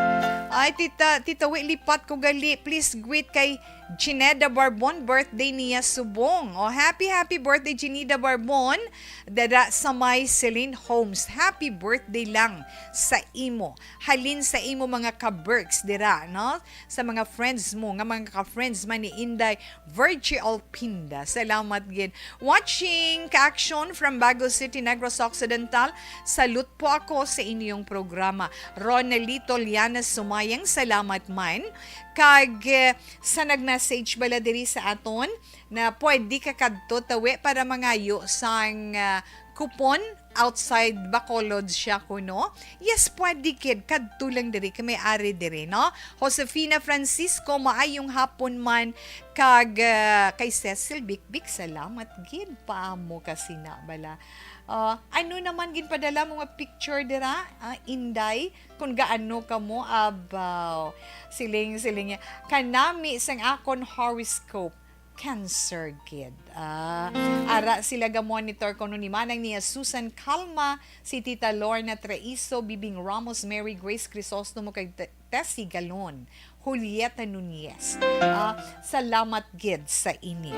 Ay, Tita, Tita Wi, lipat ko gali. Please greet kay Gineda Barbon, birthday niya subong. Oh, happy, happy birthday, Gineda Barbon. Dada sa may Celine Homes. Happy birthday lang sa imo. Halin sa imo mga ka-Berks dira, no? Sa mga friends mo, nga mga ka-friends man ni Inday Virgie Alpinda. Salamat gid. Watching ka-action from Bago City, Negros Occidental. Salute po ako sa inyong programa. Ronelito Liana Sumayang, salamat man. Kag, eh, sa nag-message bala diri sa aton, na pwede ka kadto, tawi, para mangayo sang, ah, kupon outside Bacolod siya kuno. Yes, pwede gid. Kadto lang diri, kay may ari diri, no? Josefina Francisco, maayong hapon man. Kag, ah, kay Cecil Bikbik, salamat gid pa mo kasi na bala. Ah, ano naman ginpadala mo nga picture dira, ah, Inday? Kung gaano ka mo, abaw. Siling, siling niya. Kanami sang akon horoscope. Cancer gid. Ah, ara sila ga-monitor kuno ni manang niya Susan Calma, si Tita Lorna Traiso, Bibing Ramos, Mary Grace Crisostomo, kag Te-, Tessie Galon. Julieta Nunez. Ah, salamat gid sa inyo.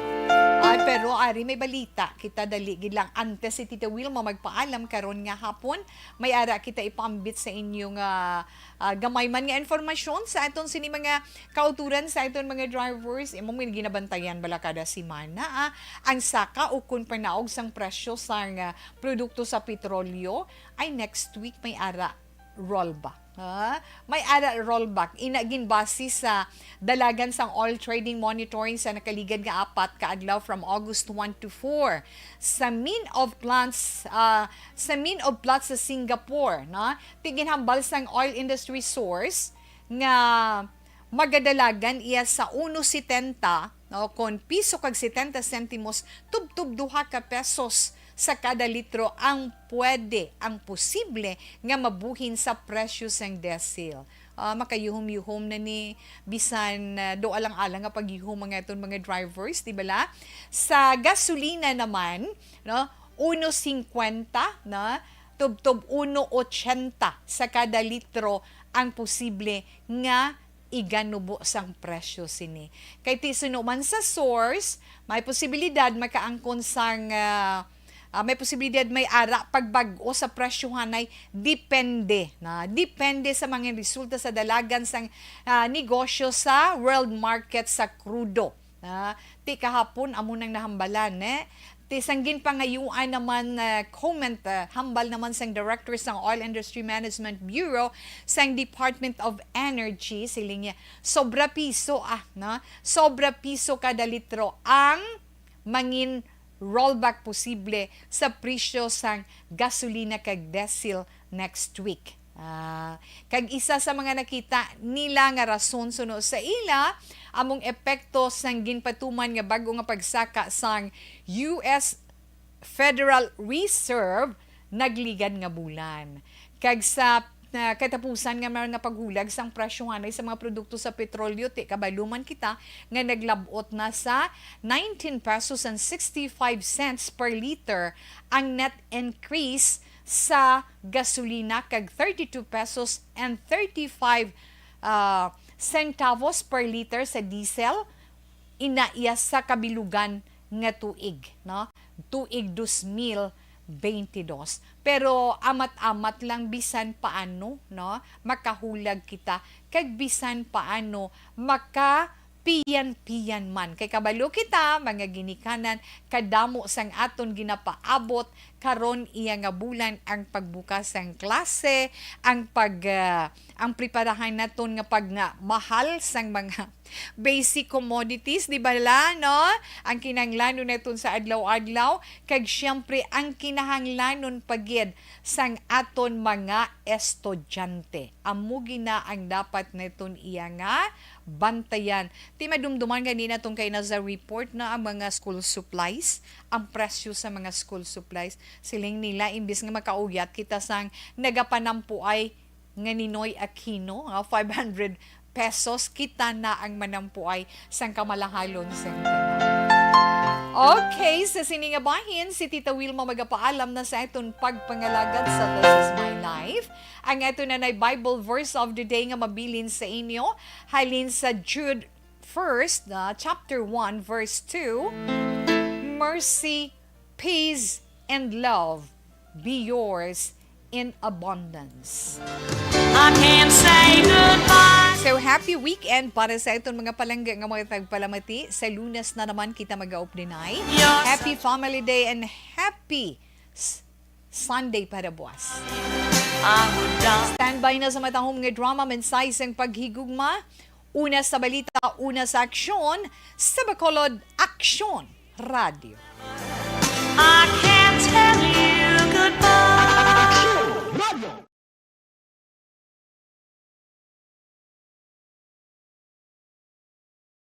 Ay, pero ari may balita kita, dali gid lang. Antes si Tita Wilma magpaalam karon nga hapon, may ara kita ipaambit sa inyo nga, ah, gamay man nga informasyon sa aton sini mga kauturan, sa aton mga drivers. Imo may ginabantayan bala kada semana, ah, ang saka o kun panaog sang presyo sang, ah, produkto sa petrolyo? Ay, next week may ara rollback. Ha? May ara rollback. Ina ginbase sa dalagan sang oil trading monitoring sa nakaligad nga apat ka adlaw, from August one to four. Sa mean of plants, ah, sa mean of plants sa Singapore, no? Ti ginhambal sang oil industry source nga magadalagan iya sa uno setenta, no, kon piso kag setenta sentimos, tubtob duha ka pesos sa kada litro ang pwede, ang posible nga mabuhin sa presyo sang diesel. Ah, makayuhom-yuhom na ni, bisan, ah, do alang-alang nga pagyuhom ang aton mga drivers, di bala? Sa gasolina naman, no, uno cincuenta, no, tubtob uno ochenta sa kada litro ang posible nga iganubo sang presyo sini. Kay ti suno man sa source, may posibilidad makaangkon sang, ah, ah, may posibilidad may ara pagbag-o sa presyohanay, depende na, depende sa mga resulta sa dalagan sang, ah, negosyo sa world market sa krudo. Ah, ti kahapon amo nang nahambalan, eh. Ti sang ginpangayuan naman, ah, comment, ah, hambal naman sang Director sang Oil Industry Management Bureau sang Department of Energy, siling niya, sobra piso, ah, no? Sobra piso kada litro ang mangin rollback posible sa presyo sang gasolina kag diesel next week. Ah, kag isa sa mga nakita nila nga rason suno sa ila, among epekto sang ginpatuman nga bag-o nga pagsaka sang U S Federal Reserve nagligad nga bulan. Kag sa, ah, katapusan nga mga paghulag sang presyohanay sa mga produkto sa petrolyo, ti kabalo man kita nga naglab-ot na sa nineteen pesos and sixty-five cents per liter ang net increase sa gasolina kag thirty-two pesos and thirty-five, ah, centavos per liter sa diesel, ina iya sa kabilugan nga tuig, no? Tuig dos mil beintidos. Pero amat-amat lang, bisan paano, no? Makahulag kita, kag bisan paano maka piyan-piyan man. Kay kabalo kita, mga ginikanan, kadamo sang aton ginapaabot karon iya nga bulan, ang pagbukas sang klase, ang pag, ah, ang preparahan naton nga pag nga mahal sang mga basic commodities, di ba la, no? Ang kinahanglanon naton sa adlaw-adlaw, kag siyempre ang kinahanglanon pa gid sang aton mga estudyante. Amo gina ang dapat naton iya nga bantayan. Ti madumduman gani naton kay na sa report na ang mga school supplies, ang presyo sa mga school supplies. Siling nila, imbis nga makauyat kita sang nagapanampuay nga Ninoy Aquino, ah, five hundred pesos, kita na ang manampuay sang kamalahalon sang tanan. Okay, sa sini nga bahin, si Tita Wilma magapaalam na sa aton pagpangalagad sa This Is My Life. Ang ato na nay Bible verse of the day nga mabilin sa inyo, halin sa Jude first, ah, chapter one, verse two, "Mercy, peace, and love be yours in abundance." I can't say goodbye. So, happy weekend para sa aton mga palangga nga mga tagpalamati. Sa Lunes na naman kita mag-aupdinay. Yes. Happy Family Day and happy s-, Sunday para buwas. I would die. Standby na sa matahom nga drama, mensahe sang paghigugma. Una sa balita, una sa aksyon, sa Bacolod Aksyon Radio. I can't tell you.